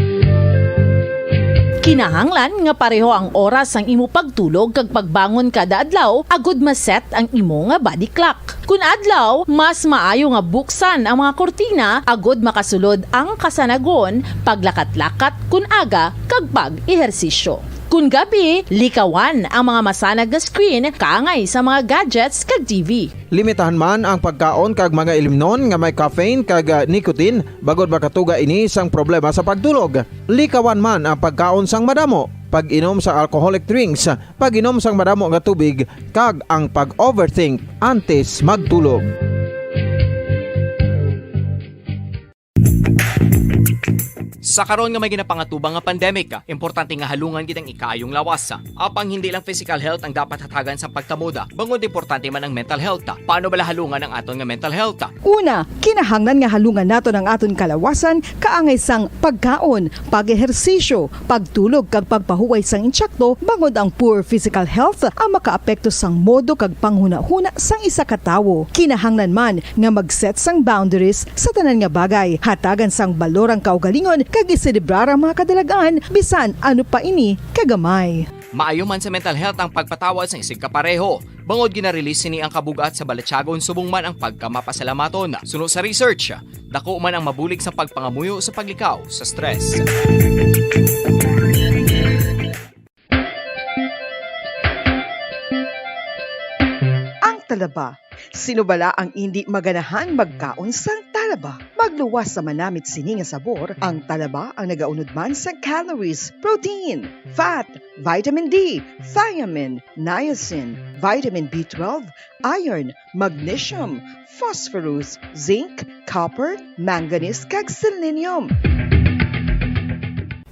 Kinahanglan nga pareho ang oras sang imo pagtulog kag pagbangon kada adlaw agud ma-set ang imo nga body clock. Kun adlaw, mas maayo nga buksan ang mga kurtina agud makasulod ang kasanagon, paglakat-lakat kun aga, kag pag-ehersisyo. Kun gabi, likawan ang mga masanag nga screen kaangay sa mga gadgets kag T V. Limitahan man ang pagkaon kag mga ilimnon nga may caffeine kag, ah, nicotine, bangod makatuga ini sang problema sa pagtulog. Likawan man ang pagkaon sang madamo, pag-inom sa alcoholic drinks, pag-inom sang madamo nga tubig, kag ang pag-overthink antes magtulog. Sa karon nga may ginapangatubang nga pandemic, importante nga halungan gid ang ikaayong lawas. Apang hindi lang physical health ang dapat hatagan sa pagkamoda, bangod importante man ang mental health. Paano bala halungan ang aton nga mental health? Una, kinahanglan nga halungan naton ang aton kalawasan kaangay sang pagkaon, pag-ehersisyo, pagtulog kag pagpahuway sang insakto, bangod ang poor physical health ang makaapekto sang modo kag panghunahuna sang isa ka tawo. Kinahanglan man nga mag-set sang boundaries sa tanan nga bagay, hatagan sang balor ang kaugalingon kag iselebrar ang mga kadalag-an bisan ano pa ini kagamay. Maayo man sa mental health ang pagpatawad sang isigka pareho. Bangod gina-release sini ang kabug-at sa balatyagon subong man ang pagkamapasalamaton. Suno sa research, dako man ang mabulig sa pagpangamuyo sa paglikaw sa stress. Ang talaba. Sino bala ang indi maganahan magkaon sang talaba? Magluwas sa manamit sini nga sabor, ang talaba ang nagaunod man sa calories, protein, fat, vitamin D, thiamine, niacin, vitamin B twelve, iron, magnesium, phosphorus, zinc, copper, manganese, kag selenium.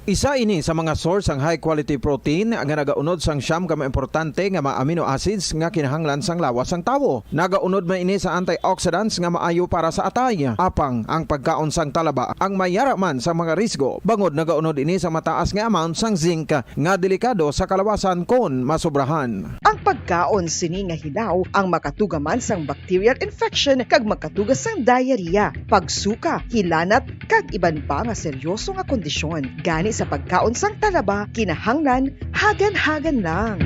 Isa ini sa mga source sang high quality protein nga nagaunod sang siyam ka mga importante nga mga amino acids nga kinahanglan sang lawas sang tawo. Nagaunod man ini sa antioxidants nga maayo para sa atay. Apang ang pagkaon sang talaba ang may yara man sa mga risgo, bangod nagaunod ini sa mataas nga amount sang zinc nga delikado sa kalawasan kon masobrahan. Ang pagkaon sini nga hilaw ang makatuga man sang bacterial infection kag makatuga sang diarrhea, pagsuka, hilanat, kag iban pa nga seryoso nga kondisyon. Gani sa pagkaon sang talaba, kinahanglan hagan-hagan lang.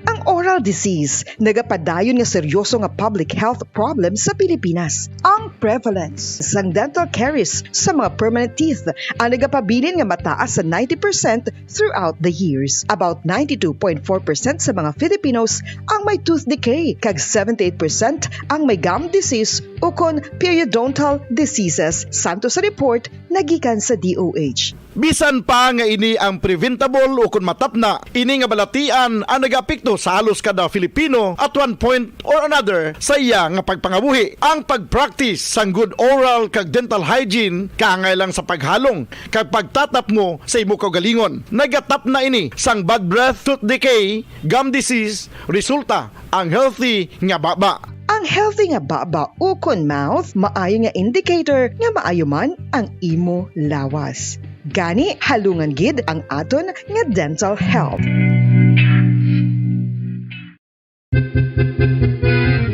Ang oral disease nagapadayon nga seryoso nga public health problem sa Pilipinas. Ang prevalence sang dental caries sa mga permanent teeth ang nagapabilin nga mataas sa ninety percent throughout the years. About ninety-two point four percent sa mga Filipinos ang may tooth decay, kag seventy-eight percent ang may gum disease ukon periodontal diseases, santo sa report nagikan sa D O H. Bisan pa nga ini ang preventable ukon matapna, ini nga balatian ang nagaapekto sa halos kada Filipino at one point or another sa iya nga pagpangabuhi. Ang pag-practice sang good oral kag dental hygiene kaangay lang sa paghalong kag pagtatapngo sa imo kaugalingon. Nagatapna ini sang bad breath, tooth decay, gum disease, resulta ang healthy nga baba. Ang healthy nga baba ukon mouth maayo nga indicator nga maayo man ang imo lawas. Gani, halungan gid ang aton nga dental health.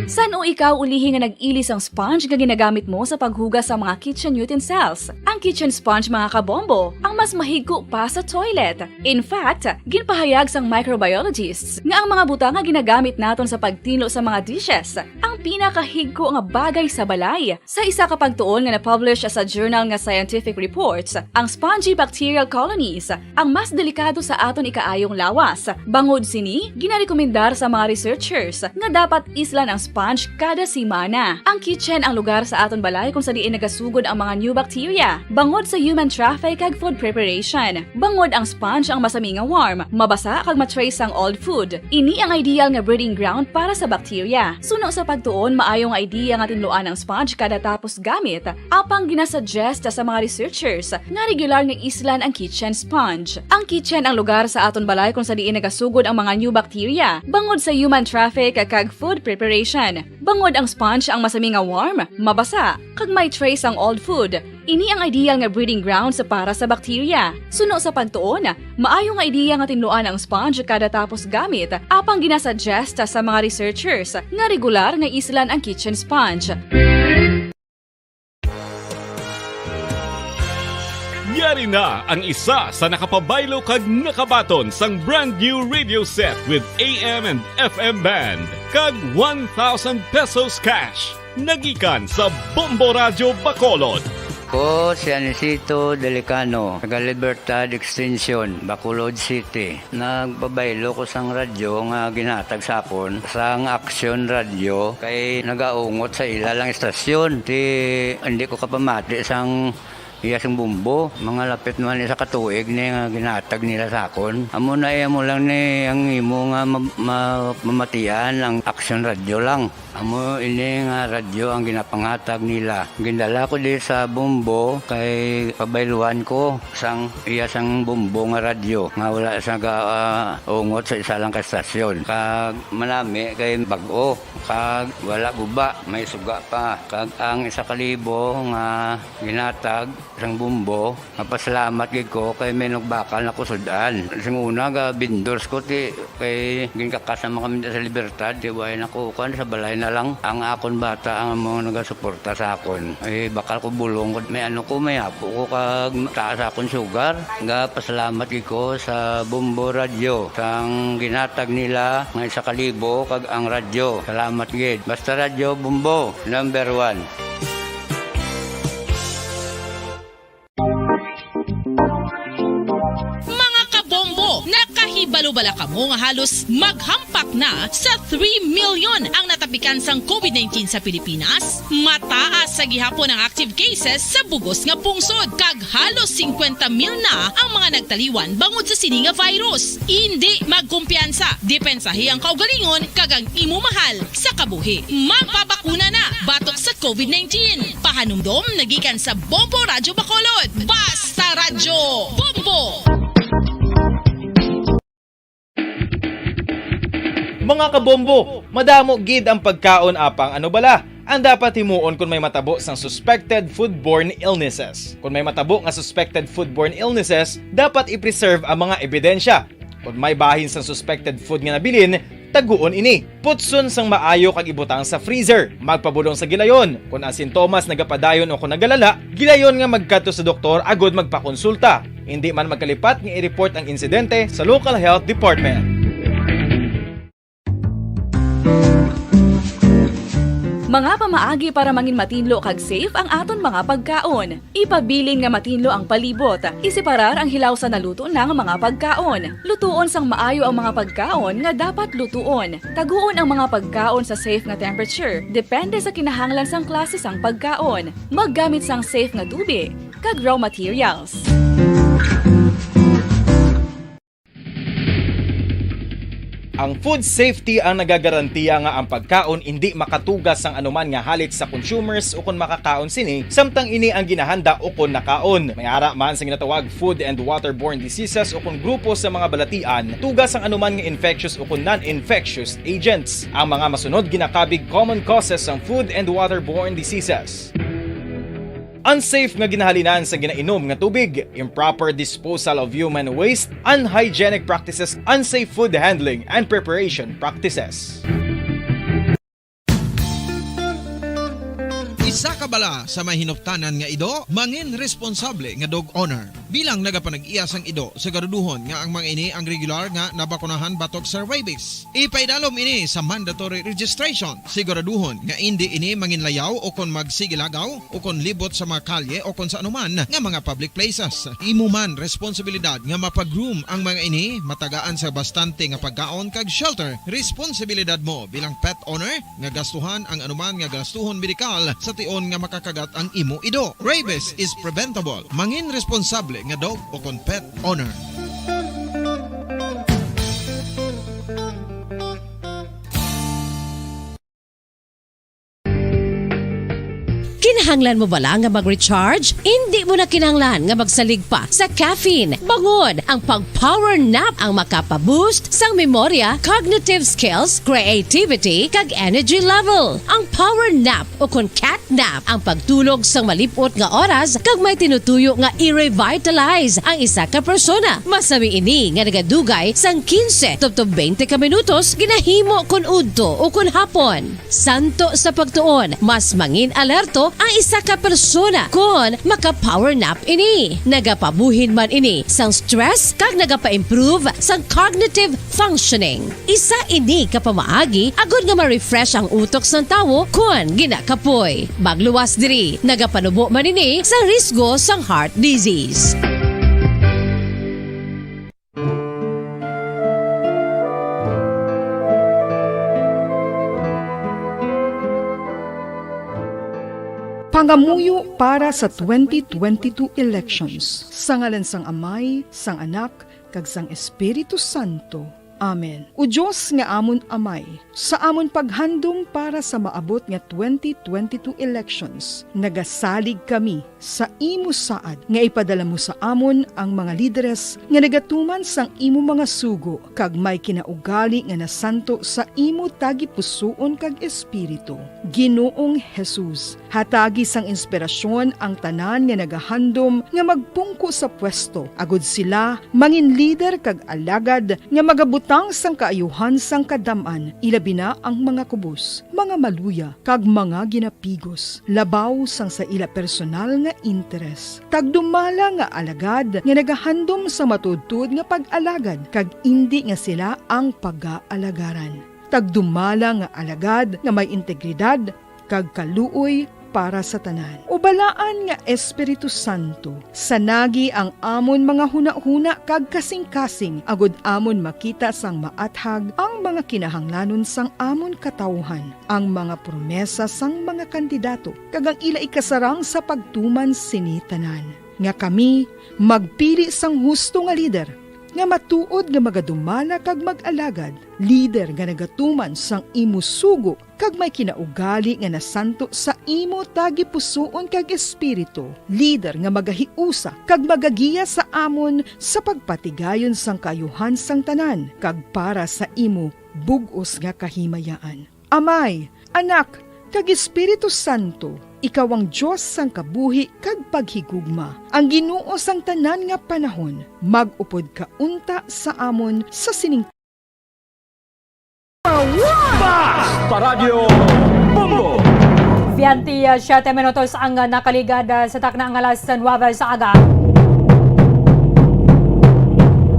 San-o ikaw ulihi nga nag-ili sang sponge nga ginagamit mo sa paghugas sa mga kitchen utensils? Ang kitchen sponge, mga kabombo, ang mas mahigko pa sa toilet. In fact, ginpahayag sang microbiologists nga ang mga butang nga ginagamit naton sa pagtinlo sa mga dishes ang pinakahigko nga bagay sa balay. Sa isa ka pagtuon nga na-publish sa journal nga Scientific Reports, ang spongy bacterial colonies ang mas delikado sa aton ikaayong lawas. Bangod sini, ginarekomendar sa mga researchers nga dapat islan ang sponge kada semana. Ang kitchen ang lugar sa aton balay kung sa diin nagasugod ang mga new bacteria. Bangod sa human traffic kag food preparation, bangod ang sponge ang masami nga warm, mabasa kag ma-trace sang old food. Ini ang ideal nga breeding ground para sa bacteria. Suno sa pagtuon, maayo nga idea nga tinluan ang sponge kada tapos gamit, apang ginasuggest sa mga researchers nga regular nga islan ang kitchen sponge. Ang kitchen ang lugar sa aton balay kung sa diin nagasugod ang mga new bacteria, bangod sa human traffic kag food preparation. Bangod ang sponge ang masami nga warm, mabasa, kag may trace ang old food. Ini ang ideal nga breeding grounds para sa bacteria. Suno sa pagtuon, maayo nga ideya nga tinluan ang sponge kada tapos gamit, apang ginasuggest sa mga researchers nga regular nga islan ang kitchen sponge. Yari na ang isa sa nakapabaylo kag nakabaton sang brand new radio set with A M and F M band kag one thousand pesos cash. Nagikan sa Bombo Radyo Bacolod. Ko si Anisito Delicano, taga Libertad Extension, Bacolod City. Nagpabaylo ko sang radyo nga ginhatag sa akon sang Action Radyo kay nagaungot sa ila lang istasyon. Ti hindi ko kapamati sang iya sing bumbo. Mga lapit man isa ka tuig ni nga ginhatag nila sa akon. Amo na iya mo lang ni ang imo nga ma- ma- mamatian ang Action Radyo lang. Amo ini nga radyo ang ginapanghatag nila. Gindala ko di sa Bombo kay pabayluan ko sang iya sang Bombo nga radyo nga wala sa ga, ah, ungot sa isa lang ka estasyon. Kag manami kay bag-o kag wala guba, may suga pa. Kag ang isa ka libo nga ginatag sang Bombo, mapasalamat gid ko kay may nagbakal na ko sud-an. Sing una, ga vendors ko, ti, kay ginkakas naman kami sa Libertad, ti, way na ko, kuan, sa balay na lang. Ang akon bata, ang mga nagasuporta sa akon. Ay, bakal ko bulong, may ano ko, may apo ko, kag taas akon sugar. Ga pasalamat gid ko sa Bombo Radyo, sang ginatag nila nga isa ka libo, kag ang radyo. Salamat gid. Basta Radyo Bombo, number one. Mga kabombo, nakahibalo bala kamo nga halos maghampak na sa three million ang natapikan sang COVID nineteen sa Pilipinas? Mataas sa gihapon ang active cases sa bugos nga pungsod, kag halos singkwenta mil na ang mga nagtaliwan bangod sa sini nga virus. Indi magkumpiyansa, depensahi ang kaugalingon kag ang imo mahal sa kabuhi. Magpabakuna na batok sa COVID nineteen. Pahanumdom nagikan sa Bombo Radyo Bacolod. Basta Radyo, Bombo! Mga kabombo, madamo gid ang pagkaon apang ano bala ang dapat himuon kon may matabo sang suspected foodborne illnesses? Kon may matabo nga suspected foodborne illnesses, dapat i-preserve ang mga ebidensya. Kon may bahin sang suspected food nga nabilin, taguon ini. Putson sang maayo kag ibutang sa freezer. Magpabulong sa gilayon. Kon ang sintomas nagapadayon o kon nagalala, gilayon nga magkadto sa doktor agud magpakonsulta. Indi man magkalipat nga i-report ang insidente sa local health department. Mga pamaagi para mangin matinlo kag safe ang aton mga pagkaon. Ipabilin nga matinlo ang palibot. Iseparar ang hilaw sa naluto na nga mga pagkaon. Lutuon sang maayo ang mga pagkaon nga dapat lutuon. Taguon ang mga pagkaon sa safe nga temperature, depende sa kinahanglan sang klase sang pagkaon. Maggamit sang safe nga tubi kag raw materials. Ang food safety ang nagagarantiya nga ang pagkaon indi makatuga sang anuman nga halit sa consumers ukon makakaon sini, samtang ini ang ginahanda ukon nakaon. May ara man sa ginatawag food and waterborne diseases ukon grupo sa mga balatian, tuga sang anuman nga infectious ukon non-infectious agents. Ang mga masunod ginakabig common causes sang food and waterborne diseases. Unsafe nga ginahalinan sa ginainom nga tubig, improper disposal of human waste, unhygienic practices, unsafe food handling and preparation practices. Isa ka bala sa may hinuptanan nga ido, mangin responsable nga dog owner. Bilang nagapanag-iya sang ido, siguraduhon nga ang mga ini ang regular nga nabakunahan batok sa rabies. Ipaidalom ini sa mandatory registration. Siguraduhon nga indi ini manginlayaw o kon magsigilagaw o kon libot sa mga kalye o kon sa anuman nga mga public places. Imo man responsibilidad nga mapag-groom ang mga ini, matagaan sa bastante nga pagkaon kag shelter. Responsibilidad mo bilang pet owner nga gastuhan ang anuman nga gastuhon medikal sa tion nga makakagat ang imo ido. Rabies is preventable. Mangin responsable nga dog o kon pet owner. Kinahanglan mo bala nga mag-recharge? Indi mo na kinahanglan nga magsalig pa sa caffeine. Bangod ang pag-power nap ang makapa-boost sang memorya, cognitive skills, creativity, kag energy level. Ang power nap o kon cat nap ang pagtulog sang malip-ot nga oras kag may tinutuyo nga i-revitalize ang isa ka persona. Masami ini nga nagadugay sang quince tubtob twenty ka minutos ginahimo kon udto o kon hapon. Santo sa pagtuon, mas mangin alerto ang isa ka persona kon maka-power nap ini. Nagapabuhin man ini sang stress kag nagapa-improve sang cognitive functioning. Isa ini ka pamaagi agod nga ma-refresh ang utok sang tawo kon ginakapoy. Magluwas diri, nagapanubo man ini sa risgo sang heart disease. Pangamuyo para sa twenty twenty-two elections. Sa ngalan sang Amay, sang Anak, kag sang Espiritu Santo. Amen. O Dios nga amon Amay, sa amon paghandom para sa maabot nga twenty twenty-two elections, nagasalig kami sa imo saad nga ipadala mo sa amon ang mga lideres nga nagatuman sang imo mga sugo kag may kinaugali nga nasanto sa imo tagipusoon kag espiritu. Ginoong Jesus, hatagi sang inspirasyon ang tanan nga nagahandom nga magpungko sa pwesto, agod sila mangin lider kag alagad nga magabutang sang kaayuhan sang kadam-an, ilabi na ang mga kubos, mga maluya, kag mga ginapigos, labaw sang sa ila personal nga interes. Tagdumala nga alagad nga nagahandom sa matuodtuod nga pag-alagad, kag indi nga sila ang pagaalagaran. Tagdumala nga alagad nga may integridad kag kaluoy para sa tanan. O Balaan nga Espiritu Santo, sanagi ang amon mga hunahuna kag kasingkasing, agod amon makita sang maathag ang mga kinahanglanon sang amon katawuhan, ang mga promesa sang mga kandidato, kag ang ila ikasarang sa pagtuman sini tanan, nga kami magpili sang husto nga lider, nga matuod nga magadumala kag mag-alagad, lider nga nagatuman sang imo sugo kag may kinaugali nga nasanto sa imo tagipusoon kag espiritu, lider nga magahiusa kag magagiya sa amon sa pagpatigayon sang kaayuhan sang tanan kag para sa imo bug-os nga kahimayaan. Amay, Anak, kag Espiritu Santo, ikaw ang Dios sang kabuhi kag paghigugma, ang Ginoo sang tanan nga panahon. Mag-upod ka unta sa amon sa sining Basta Radyo Bombo! Veinte y siete minutos ang, ah, nakaligad, ah, sa takna nga alas nuebe sa aga.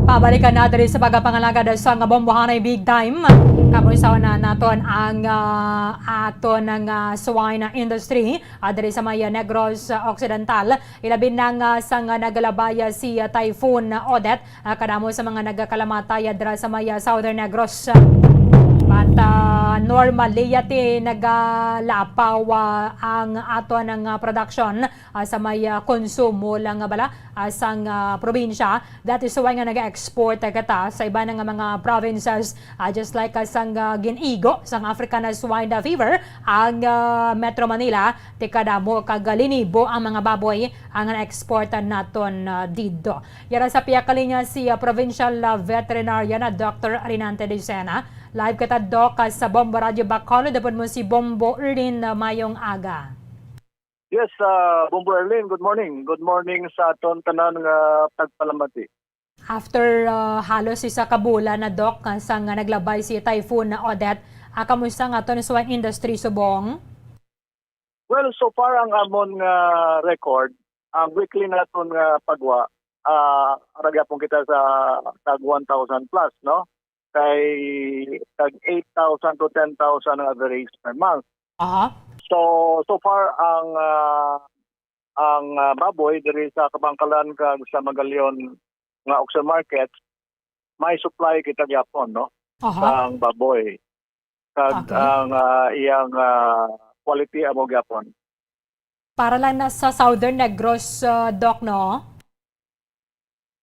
Pabalikan na diri sa pagpangalagad sa nga bombohanay Big Time. Kamusta na naton ang, ah, aton nga swine industry, ah, diri sa may, ah, Negros, ah, Occidental. Ilabi na nga sang, ah, nagalabay, ah, si, ah, Typhoon Odette, ah, kadamo sa mga nagakalamatay, ah, dira sa may, ah, Southern Negros. At, ah, normally, yati nagalapaw, ah, ang aton nga production, ah, sa may, ah, konsumo lang nga bala, ah, sang, ah, probinsya. That is why nga naga-export, ah, kita sa iba na nga mga provinces, ah, just like, ah, sang, ah, gin-igo sang African swine fever ang, ah, Metro Manila. Tikadamo kag linibo ang mga baboy ang na-export naton, ah, didto. Yara sa pihak linya si, ah, Provincial, ah, Veterinarian, ah, Doctor Rinante Lucena. Live kita, Doc, ah, sa Bombo Radio Bacolod. Upod mo si Bombo Erlin, ah, mayong aga. Yes, ah, Bombo Erlin, good morning. Good morning sa aton tanan nga tagpalamati. After, ah, halos isa ka bulan na, Doc, ah, sang, ah, naglabay si Typhoon Odette, ah, kamusta ang aton swine industry subong? Well, so far ang amon nga record, ang weekly naton nga pagwa, ah, ara gyapon kita sa tag one thousand plus, no? Kay tag eight thousand to ten thousand ang average per month. Aha. So, so far ang, ah, ang, ah, baboy diri sa Kabankalan kag sa Magallaon nga auction market, may supply kita gyapon, no? Aha. Sang baboy. Kag Okay. ang, ah, iyang, ah, quality amo gyapon. Para lang na sa Southern Negros, ah, Doc, no?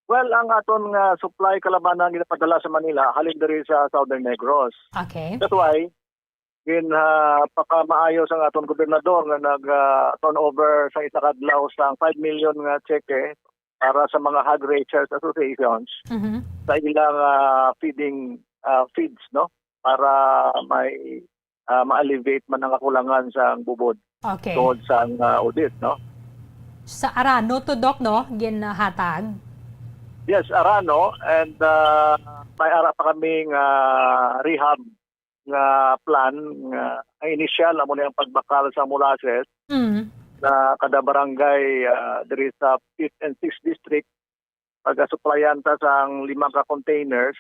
Well, ang aton nga supply kalabanan ginapadala sa Manila halin diri sa Southern Negros. Okay. That's why gin, ah, pakamaayo sang aton gobernador nga nag, ah, turn over sa isa ka adlaw sang five million nga tseke para sa mga hog raisers associations Mhm. sa ilang, ah, feeding, ah, feeds, no? Para may, ah, ma-alleviate man ang kakulangan sang bubod Okay. tungod sang, ah, audit, no? Sa Arano to, Doc, no? Ginhatag? Yes, Arano, and, ah, may ara pa kami nga rehab nga plan nga ang initial amo ni ang pagbakal sa molasses Mm. na kada barangay, ah, diri sa fifth and sixth district, pagasuplayan ta sang lima ka containers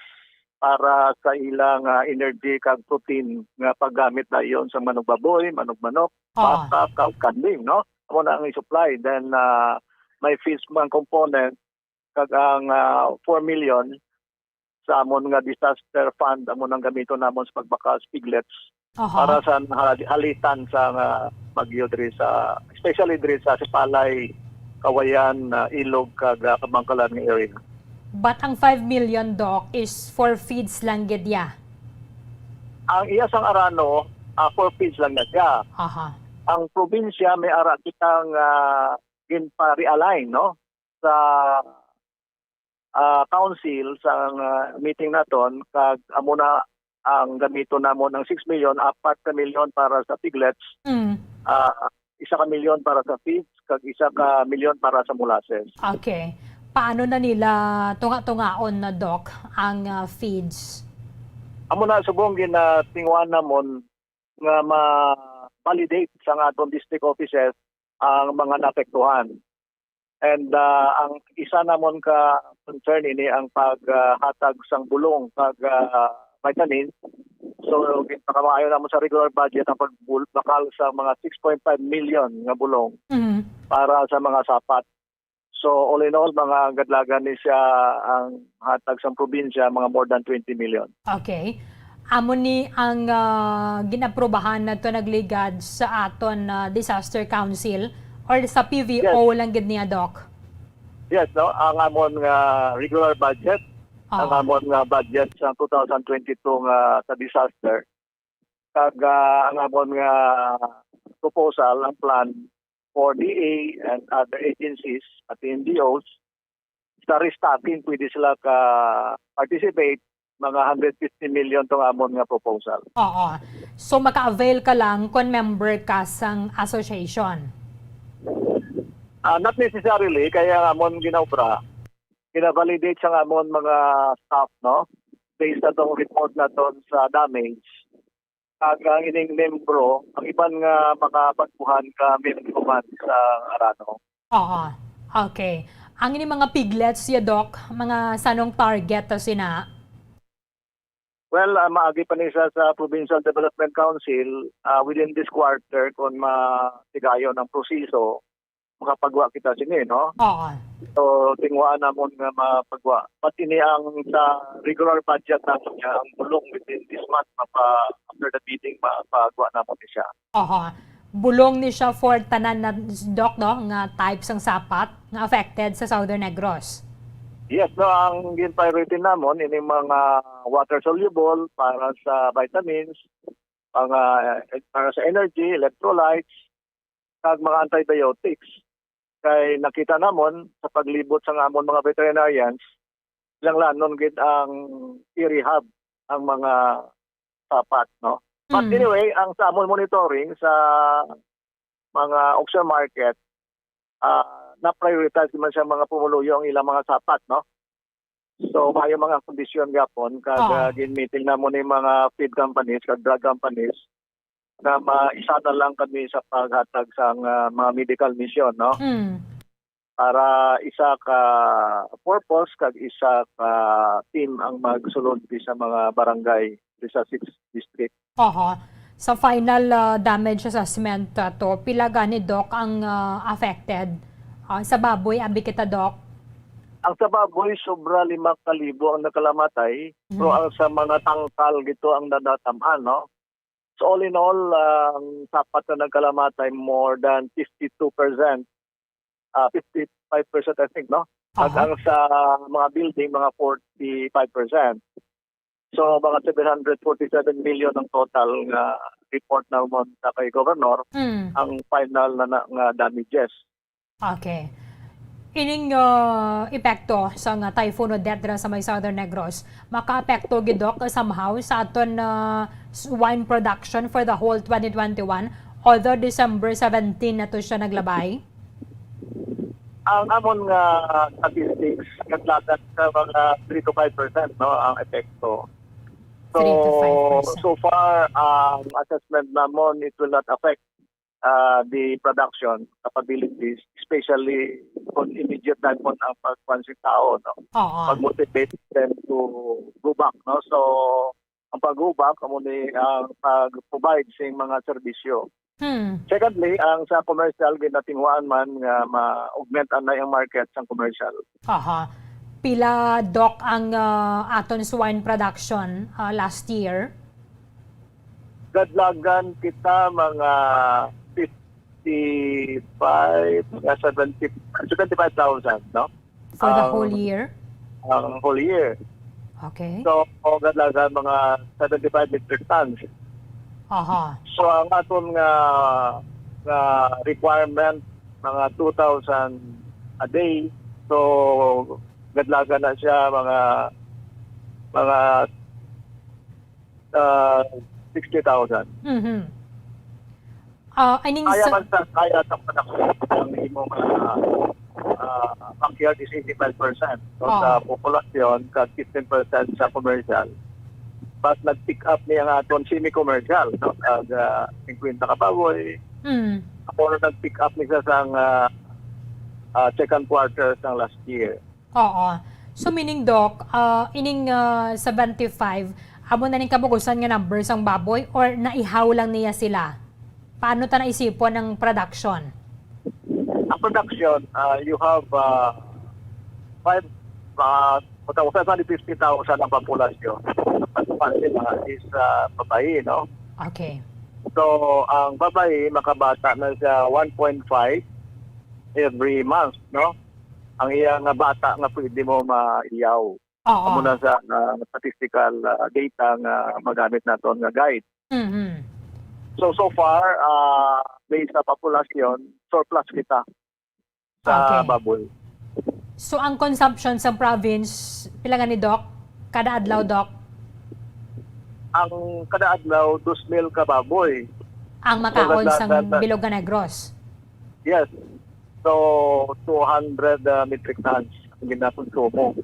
para sa ilang, ah, energy kag protein nga paggamit dayon sa manugbaboy, manugmanok, Oo. baka, kag kanding, no? Amo na ang i-supply. Then, ah, may fish man component kag ang, ah, four million sa amon nga disaster fund amo nang gamiton namon sa pagbakal sa piglets Aha. para sa hal-, halitan sa nga bagyo diri sa, especially diri sa Sipalay, Kawayan, ah, Ilog, kag, ah, Kabankalan nga area. But ang five million, Doc, is for feeds lang gid ya? Ang iya sang Arano, ah, for feeds lang na siya. Aha. Ang probinsya may ara kitang, ah, ginpa-realign, no? Sa, ah, council sa, ah, meeting naton, kag amo na ang gamiton namon ang six million, apat ka milyon para sa piglets, Mm. ah, isa ka milyon para sa feeds, kag isa ka milyon para sa molasses. Okay. Paano na nila tunga-tungaon na, Doc, ang, ah, feeds? Amo na, subong ginatinguhan namon nga ma-validate sa aton district offices ang mga naapektuhan. And, ah, ang isa namon ka concern ini ang pag, ah, hatag sang bulong kag, ah, vitamins. So, ginakamaayo namon sa regular budget ang pagbul-, bakal sa mga six point five million nga bulong Mhm. para sa mga sapat. So, all in all, mga gadlagan ni siya ang hatag sang probinsya, mga more than twenty million. Okay. Amo ni ang, ah, ginaprobahan nato nagligad sa aton, ah, disaster council or sa P V O Yes. lang gid niya, Doc? Yes, no? Ang amon nga regular budget, ang Ah. amon nga budget sa two thousand twenty-two nga sa disaster, kag, ah, ang amon nga proposal, ang plan for D A and other agencies at N G Os, sa restocking, pwede sila ka-participate, mga hundred fifty million tong amon nga proposal. Oo. So, maka-avail ka lang kung member ka sang association? Ah, not necessarily, kaya ang amon ginaobra, gina-validate sa amon mga staff, no? Based na tong report naton sa damage, kag ang ining membro, ang iban nga mga baguhan ka membro man sa Arano. Oo. Okay. Ang ini mga piglets ya, Doc, mga sanong target to sina? Well, ah, maagi pa ni sa, sa Provincial Development Council, ah, within this quarter, kung matigayon ang proseso, makapagwa kita sini, no? Oo. So, tinguhaan namon nga mapagwa. Pati ni ang sa regular budget naton nga ang bulong within this month, mapa, after the bidding, mapagwa namon ni siya. Oho. Bulong ni siya for tanan na, Doc, no, nga types sang sapat nga affected sa Southern Negros. Yes, no, ang gin-priority namon ini mga water soluble para sa vitamins, mga, eh, para sa energy, electrolytes, kag mga antibiotics. Kay nakita namon sa paglibot sang amon mga veterinarians, kinahanglanon gid ang i-rehab ang mga sapat, no? But Mm. anyway, ang sa amon monitoring sa mga auction market, ah, na-prioritize man siya mga pumuluyo ang ilang mga sapat, no? So, maayo mga kondisyon gapon kag, Oo. ah, gin-meeting namon ni mga feed companies kag drug companies na maisa na lang kami sa paghatag sang, ah, mga medical mission, no? Mm. Para isa ka purpose kag isa ka team ang magsulod di sa mga barangay di sa six district. Oho. Sa final, ah, damage assessment, ah, to, pila gani, Doc, ang, ah, affected? Ah, sa baboy, abi kita, Doc. Ang sa baboy, sobra lima ka libo ang nakalamatay, pero Mhm. ang sa mga tangkal gito ang nadatam-an, no? So, all in all, ah, ang sapat na nagkalamatay, more than fifty-two percent, ah, fifty-five percent, I think, no? Kag Aha. ang sa mga building, mga forty-five percent. So, mga seven hundred forty-seven million ang total nga report namon sa kay Governor, Mm. ang final na, na nga damages. Okay. Ining, ah, epekto sang, ah, Typhoon Odette dira sa may Southern Negros, makaapekto gid, Doc, somehow sa aton, ah, s-, wine production for the whole twenty twenty-one, although December seventeen na to siya naglabay? Ang amon nga statistics, naglagan sa mga three to five percent, no, ang epekto. So, Three to five percent. so far, ang assessment namon, it will not affect, ah, the production capabilities, especially kung immediate na po ang pagkuhan sa tao, no? Oo. Pag-motivate them to go back, no? So, ang pag-go back, amo ni ang pag-provide sa mga serbisyo. Hmm. Secondly, ang sa commercial, ginatinguhaan man nga ma-augment anay ang market sa commercial. Aha. Pila, Doc, ang, ah, aton swine production, ah, last year? Gadlagan kita mga fifty-five, mga seventy, seventy-five thousand, no? For the Ang whole year? ang whole year. Okay. So, o, gadlagan mga seventy-five metric tons. Aha. So, ang aton nga, nga requirement, mga two thousand a day. So, gadlagan na siya mga, mga, ah, sixty thousand. Mhm. Ah, I mean, Kaya sa man sa, kaya sa panahon ang imong, ah, ah, backyard is eighty-five percent. So, Oo. sa populasyon, kag fifteen percent sa commercial. But nag-pick up ni ang aton semi-commercial, no? Kag, ah, fifty ka baboy. Mm. Ako na nag-pick up ni sa sang, ah, ah, second quarter sang last year. Oo. So, meaning, Doc, ah, ining, ah, seventy-five, amo na ning kabugusan nga numbers ang baboy or naihaw lang niya sila? Paano ta naisipon ang production? Ang production, ah, you have, ah, five, ah, five hundred fifty thousand ang populasyon. Ang sila is, ah, babayi, no? Okay. So, ang babayi, makabata na siya one point five every month, no? Ang iya nga bata nga pwede mo maiyaw. Oo. Amo na sa, ah, statistical, ah, data nga magamit naton nga guide. Mhm. So, so far, ah, based sa populasyon, surplus kita sa Okay. baboy. So, ang consumption sa province, pila gani, Doc? Kada adlaw, Doc? Ang kada adlaw, dos mil ka baboy. Ang makaon Kada sang adlaw, bilog nga Negros? Yes. So, two hundred, ah, metric tons ang ginakonsumo.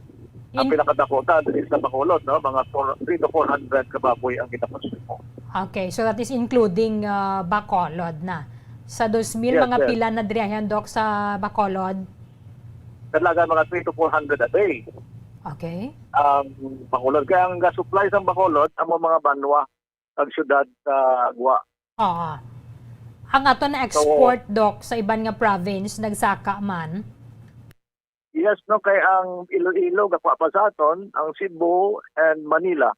Ang In- pinakadako ta diri sa Bacolod, no? Mga four, three to four hundred ka baboy ang ginakonsumo. Okay, so that is including, ah, Bacolod na. Sa dos mil, Yes, mga yes. pila na diri ayan, Doc, sa Bacolod? Talaga, mga three to four hundred a day. Okay. Ang Bacolod. Kaya ang ga-supply sa Bacolod, ang mga banwa, ang syudad sa Agwa. Oo. Ang aton na So, export, Doc, sa iban nga province, nagsaka man? Yes, no, kay ang Iloilo, gakuha pa sa aton, ang Cebu and Manila.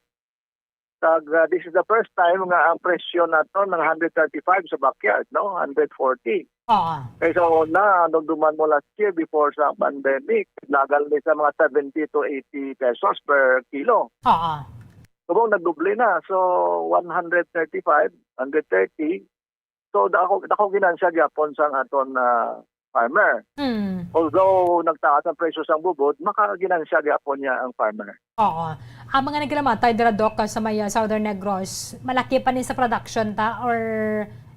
Kag, ah, this is the first time nga ang presyo nato nang hundred thirty-five sa backyard, no? Hundred forty. Oo. Kay sa una, nung duman mo last year, before sa pandemic, lagal ni sa mga seventy to eighty pesos per kilo. Oo. Subong nagdoble na. So, one hundred thirty-five, hundred thirty. So, dako, dako ginansya gyapon sang aton, ah, farmer. Mm. Although nagtaas ang presyo sang bubod, makaginansya gyapon niya ang farmer. Oo. Ang mga nagkalamatay dira, Doc, sa may, ah, Southern Negros, malaki pa ni sa production ta or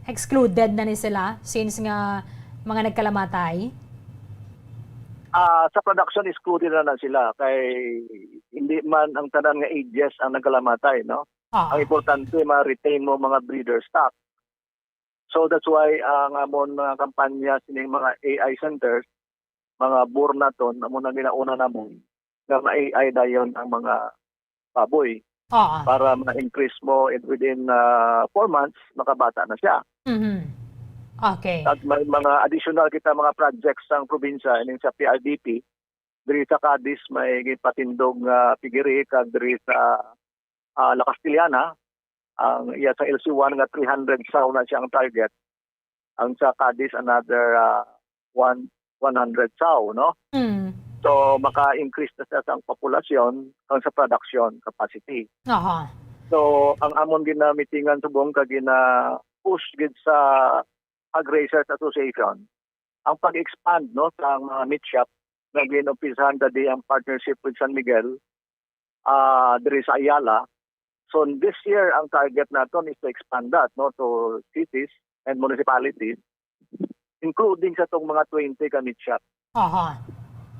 excluded na ni sila since nga mga nagkalamatay? Ah, sa production, excluded na, na sila kay hindi man ang tanan nga ages ang nagkalamatay, no? Oo. Ang importante, ma-retain mo mga breeder stock. So that's why ang amon mga kampanya sining mga A I centers, mga bur naton, amo na ginauna namon nga ma-A I dayon ang mga baboy Oo. para ma-increase mo in, within, ah, four months, makabata na siya. Mhm. Okay. At may mga additional kita mga projects sang probinsya, ining sa P R D P, diri sa Cadiz may ginpatindog nga piggery, kag diri sa, ah, La Castellana, ang iya sa L C one nga three hundred sow na siya ang target. Ang sa Cadiz, another, ah, one, one hundred sow, no? Mm. So, maka-increase na siya sa populasyon kag sa production capacity. Aha. So, ang amon ginamitingan subong kag gina-push gid sa Hog Raisers Association, ang pag-expand, no, sa mga meat shop nga gin-umpisahan ta di ang partnership with San Miguel, ah, diri sa Ayala. So, this year, ang target naton is to expand that, no, to cities and municipalities, including sa tong mga twenty ka meat shop. Aha.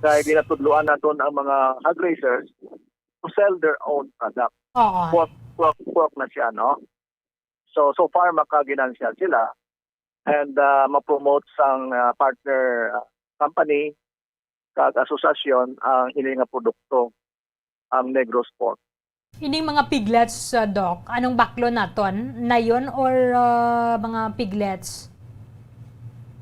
Kay ginatudloan naton ang mga hog raisers to sell their own product. Oo. Pork, pork, pork na siya, no? So, so far, makaginansya sila and, ah, ma-promote sang, ah, partner, ah, company kag asosasyon ang ini nga produkto, ang Negros Pork. Ining mga piglets, ah, Doc, anong baklon naton? Nayon or, ah, mga piglets?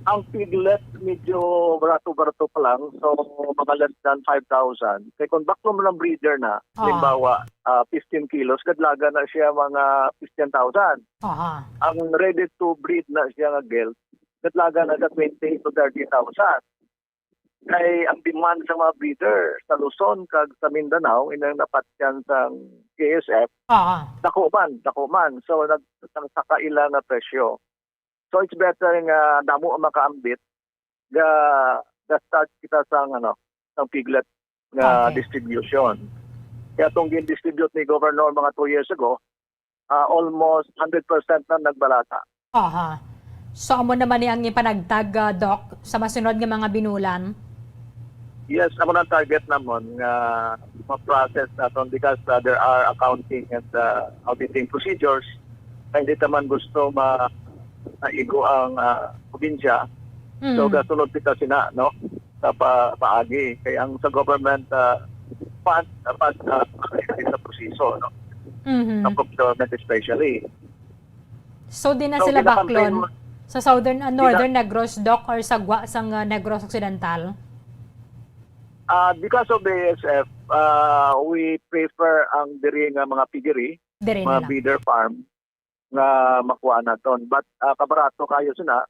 Ang piglet, medyo barato-barato pa lang. So, mga less than five thousand. Kay kung baklon mo ng breeder na, Ah. halimbawa, ah, fifteen kilos, kadlaga na siya mga fifteen thousand. Aha. Ang ready to breed na siya nga gelt, kadlaga na sa twenty to thirty thousand. Kay ang demand sa mga breeder sa Luzon kag sa Mindanao, inang napatyan sang K S F, Ah. dako man, dako man. So, nag-, nagsaka ila nga presyo. So, it's better nga damo ang makaambit, ga, ga-start kita sang, ano, sang piglet nga Okay. distribution. Kaya itong gin-distribute ni Governor mga two years ago, ah, almost hundred percent na nagbalata. Aha. So, amo naman ni ang ipanagtag, ah, Doc, sa masunod nga mga binulan? Yes, amo ang target namon nga ma-process naton because, ah, there are accounting and, ah, auditing procedures. Kaya hindi naman gusto ma-, maigo ang, ah, probinsya. So, Mm. gasunod kita sina, no? Sa pa-, paagi. Kay ang sa government, ah, fund, ah, fund, ah, sa proseso, no? Mhm. Sa procurement especially. So, di na So, sila ginakampi baklon mo sa Southern, ah, Gina- Northern Negros, Doc, or sa gwa sang, ah, Negros Occidental? Ah, because of the A S F, ah, we prefer ang diri nga mga piggery, Diri mga na lang. breeder farm nga makuha naton. But, ah, kabarato kayo sina.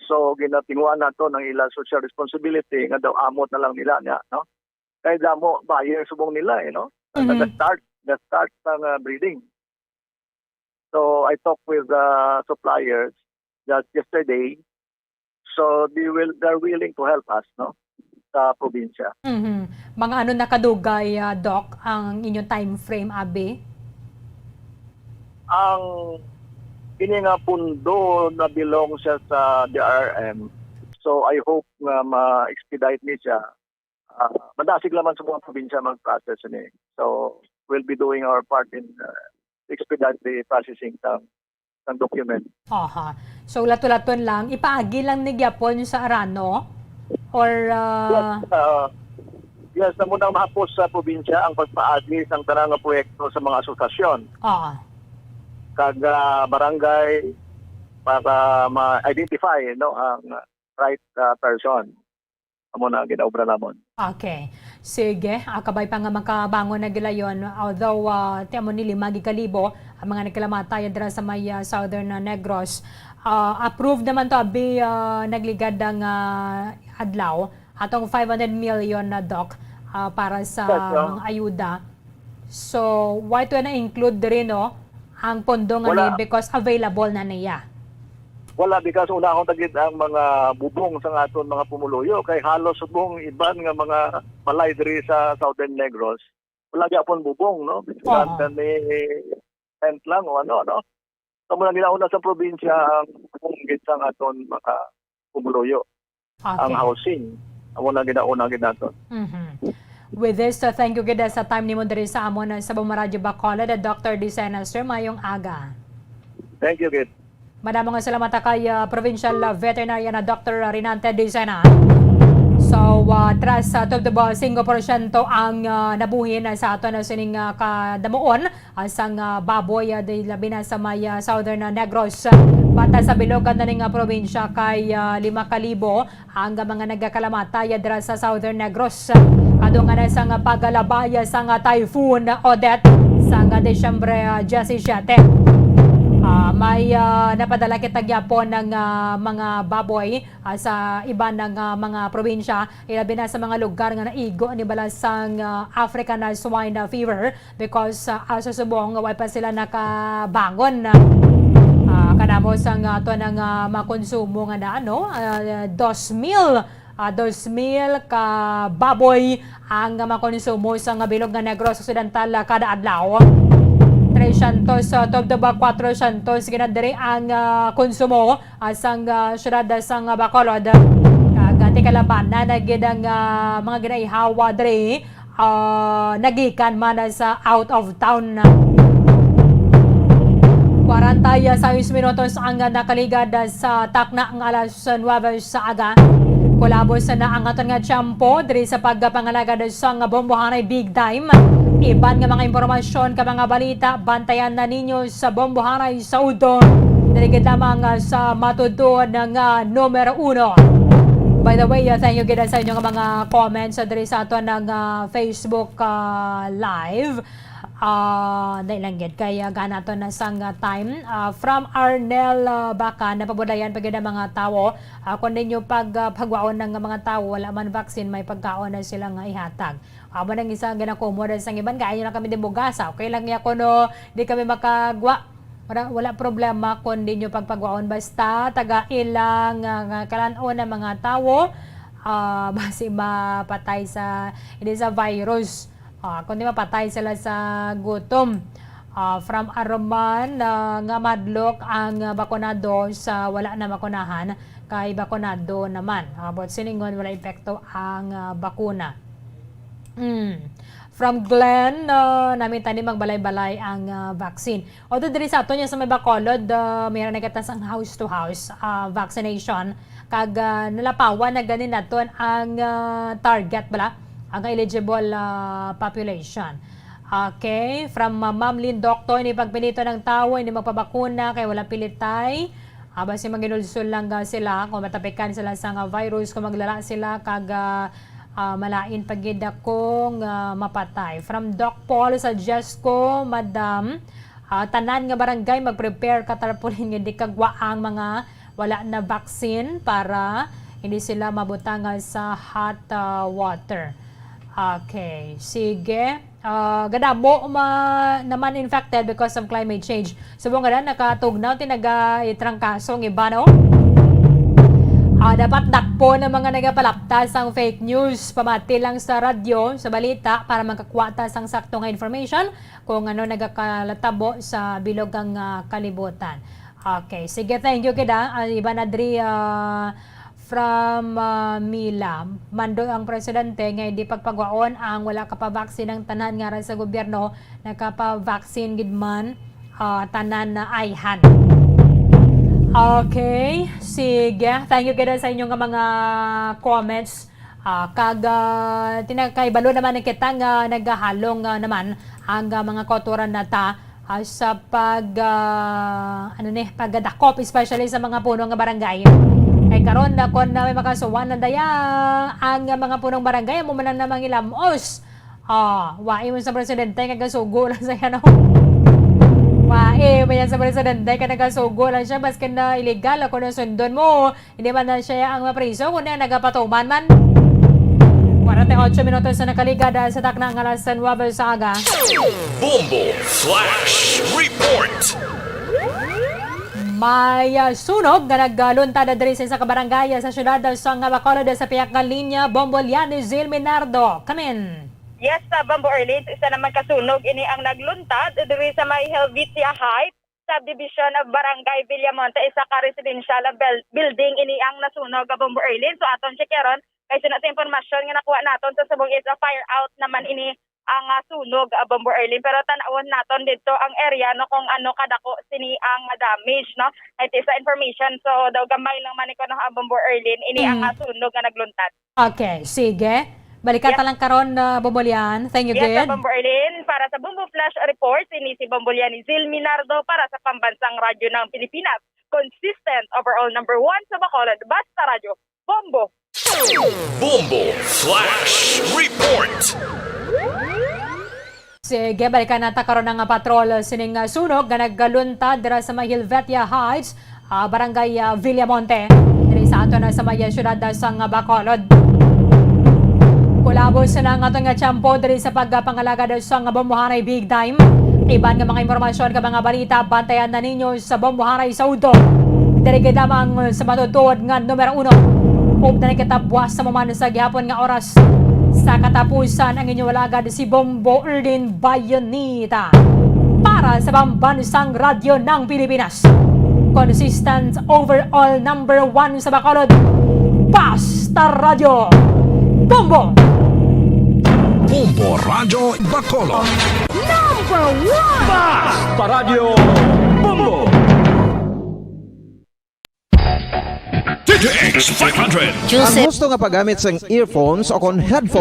So, ginatinguan naton ang ila social responsibility nga daw amot na lang nila niya, no? Kay damo buyer subong nila, eh, no? Mhm. Nag-start, nag-start ang, ah, breeding. So, I talked with the suppliers just yesterday. So, they will, they're willing to help us, no? Sa probinsya. Mhm. Mga ano na kadugay, ah, Doc, ang inyong time frame, abi? Ang ini nga pundo na belong siya sa D R R M. So, I hope nga ma-expedite ni siya. Ah, madasig lamang sa mga probinsya mag-process ini. So, we'll be doing our part in, uh, expedite the processing ng, ng document. Aha. So, ulaton-ulaton lang, ipaagi lang ni gyapon sa ARANO? Or, ah, Yes, ah, yes, amo nang mahapos sa probinsya ang pagpaagi sang tanan nga proyekto sa mga asosasyon. Ah. Kag, ah, barangay, para ma-identify, no, ang right, ah, person. Amo na ang ginaobra namon. Okay. Sige. Ah, kabay pa nga makabangon na gilayon. Although, ah, ti amo ni lima gid ka libo ang mga nagkalamatay dira sa may, ah, Southern, ah, Negros. Ah, approved naman to, abi, ah, nagligad ang, ah, adlaw. Atong five hundred million na, Doc, ah, para sa Yes, no? mga ayuda. So, why to na-include diri, no? Ang pondo nga Wala. ni because available na niya. Wala, because unahon ta gid ang mga bubong sa aton mga pumuluyo, kay halos subong iban nga mga balay diri sa Southern Negros, wala gyapon bubong, no? Oo. Granted ni tent lang o ano, no? Sa mga ginauna sa probinsya ang bubong gid sa aton mga pumuluyo. Okay. Ang housing, amo na ginauna gid naton. Mhm. With this, uh, thank you gid sa time nimo diri sa amon, uh, sa Bombo Radyo Bacolod, uh, Doctor Dicena, sir. Mayong aga. Thank you gid. Madamo nga salamat kay, uh, Provincial, uh, Veterinarian, uh, Doctor Rinante Dicena. So, uh, tras, uh, tubtob, uh, singko porsyento ang, uh, nabuhin, uh, sa aton, uh, sining, uh, kadamuon, uh, sang, uh, baboy, uh, di labi na sa may, uh, Southern, uh, Negros. Bata sa bilog, uh, na ning, uh, probinsya kay, uh, lima ka libo ang mga nagakalamatay dira sa Southern Negros. Kadungan na sang pagalabay sang Typhoon Odette sang Disyembre, ah, diyasisiete. Ah, may, ah, napadala kita gyapon ng, ah, mga baboy, ah, sa iban ng, ah, mga probinsya, ilabi na sa mga lugar nga naigo ni bala sang, ah, African, ah, swine fever. Because, ah, ah, sa subong, way pa sila nakabangon na, ah, kanamo sang ato nang, ah, makonsumo nga na, ano, ah, dos mil, ah, dos mil ka baboy ang makonsumo sa nga bilog nga Negros Occidental, ah, kada adlaw. Trescientos, ah, tubtob ba, cuatrocientos gina diri ang, ah, konsumo, ah, sang, ah, siyudad, ah, sang, ah, Bacolod. Kag, ah, ti kalabanan na gid ang, ah, mga ginaihawa diri, ah, nagikan man sa out of town. Kwarenta y seis minutos ang nakaligad sa takna nga alas nuwebe sa aga. Kulabos na ang aton nga tiyempo diri sa pagpangalagad sang Bombohanay Big Time. Iban nga mga impormasyon ka mga balita, bantayan na ninyo sa Bombohanay sa udto. Diri gid lamang, ah, sa matutuon nga numero uno. By the way, ah, thank you gid sa inyo nga mga comments, ah, diri sa aton nga, ah, Facebook, ah, Live. Ah, dahil lang gid kay, ah, ganaton na sang, ah, time. Ah, from Arnel, ah, Bacan, napabudlayan pa gid ang mga tawo. Ah, kung ninyo pag, ah, pagwaon ng mga tawo, wala man vaccine, may pagkaon na sila nga ihatag. Amo nang isa ang ginakumod sang iban, kaya nyo lang kami di bugasa. Okay lang niya kuno di kami makagwa. Wala, wala problema kung di nyo pagpagwaon. Basta taga ilang, ah, nga kalan-on ang mga tawo, ah, basi mapatay sa, hindi sa virus. Ah, kung di mapatay sila sa gutom. Ah, from Aruman, ah, nga madlok ang, ah, bakunado sa wala na makunahan kay bakunado naman. Ah, but siningon wala epekto ang, ah, bakuna. Mm. From Glenn, ah, namin tani magbalay-balay ang, ah, vaccine. Although diri sa ato niya sa may Bacolod, ah, mayroon na kita sang house to house, ah, vaccination. Kag, ah, nalapawan na gani naton ang, ah, target bala, ang eligible, ah, population. Okay, from, ah, Ma'am Lynn Doctor, ini pagpilito ng tawo, hindi magpabakuna kay wala pilitay. Ah, basi manginulsol lang ga sila kung matapikan sila sa nga virus, kung maglala sila kag, ah, ah, malain pa gid akong, ah, mapatay. From Doc Paul sa Jesco, Madam, ah, tanan nga barangay mag-prepare ka tarpaulin nga di kagwa ang mga wala na vaccine para hindi sila mabutang sa hot, ah, water. Okay, sige. Ah, gadamo ma-, naman infected because of climate change. Subong nga na, nakatugnaw, ti naga-itrangkaso ang iba, no? Ah, dapat dakpon ang mga nagapalapta sang fake news, pamati lang sa radyo, sa balita, para makakuha ta sang sakto nga information kung ano nagakalatabo sa bilog nga, ah, kalibutan. Okay, sige, thank you, kida. Ah, iba na diri, ah, From, ah, Mila, mando ang presidente nga hindi pagpagwaon ang wala ka pa vaccine ang tanan nga ra sa gobyerno nakapa-vaccine gid man, ah, tanan na ayhan. Okay, sige. Thank you gid sa inyo nga mga comments. Ah, kag, ah, tinagkay balo naman ang kita nga nagahalong, ah, naman ang, ah, mga kauturan na ta. ah, sa pag, ah, ano ni, pagdakop, especially sa mga puno nga barangay. Kay karon na kon na may makasuhan na daya ang mga punong barangay, amo man ang namang ilamos. Ah, wa imon sa presidente nga gasugo lang sa ano. Wa imon yan sa presidente nga nagasugo lang siya, baskin na illegal ako na sundon mo. Hindi man na siya ang mapriso, kundi ang nagapatuman man. Kwarenta y ocho minutos na nakaligad, ah, sa takna nga alas nuwebe sa aga. Bombo Flash Report. May, ah, sunog nga nagluntad diri sa isa ka barangay, ah, sa siyudad, ah, sang Bacolod, ah, sa pihak nga linya. Bombo Liani Zil Minardo. Kamin. Yes, sa Bombo Arlene, isa naman ka sunog ini ang nagluntad diri sa may Helvetia Heights, subdivision of Barangay Villamonte, isa ka residential bel-, building ini ang nasunog, ah, Bombo Arlene. So, aton check karon, kay sina sa impormasyon nga nakuha naton sa subong is a fire out naman ini ang, ah, sunog, ah, Bombo Arlene. Pero tan-awon naton dito ang area, no, kung ano kadako sini ang, ah, damage, no. Kay ti sa information, so daw gamay lang man iko, no, ah, Bombo Arlene, ini ang, Mm. ah, sunog nga nagluntad. Okay, sige. Balikan ta Yes. lang karon, ah, Bombo Lian. Thank you, Yes, good. Bombo Arlene. Para sa Bombo Flash Report, ini si Bombo Lian ni Zil Minardo para sa Pambansang Radyo ng Pilipinas. Consistent, overall number one sa Bacolod. Basta Radyo, Bombo. Bombo Flash Report. Sige, balikan nata karon ang patrol sining, ah, sunog nga nagluntad dira sa may Helvetia Heights, ah, Barangay, ah, Villamonte, diri sa ato na sa may, ah, siyudad, ah, sang Bacolod. Kulabos na ang aton nga tiyempo diri sa pagpangalagad sang Bombohanay Big Time. Iban nga mga impormasyon ka mga balita, bantayan na ninyo sa Bombohanay sa udto. Diri gid lamang sa matutuod nga numero uno. Ug na nagkatabuas sa maman sa gihapon nga oras. Sa katapusan, ang inyong alagad si Bombo Erlin Bayonita. Para sa Pambansang Radyo ng Pilipinas. Consistent overall number one sa Bacolod. Basta Radyo. Bombo! Bombo Radyo Bacolod. Number one! Basta Radyo Bombo! D T X five hundred. Ang husto nga paggamit sang earphones o kon headphones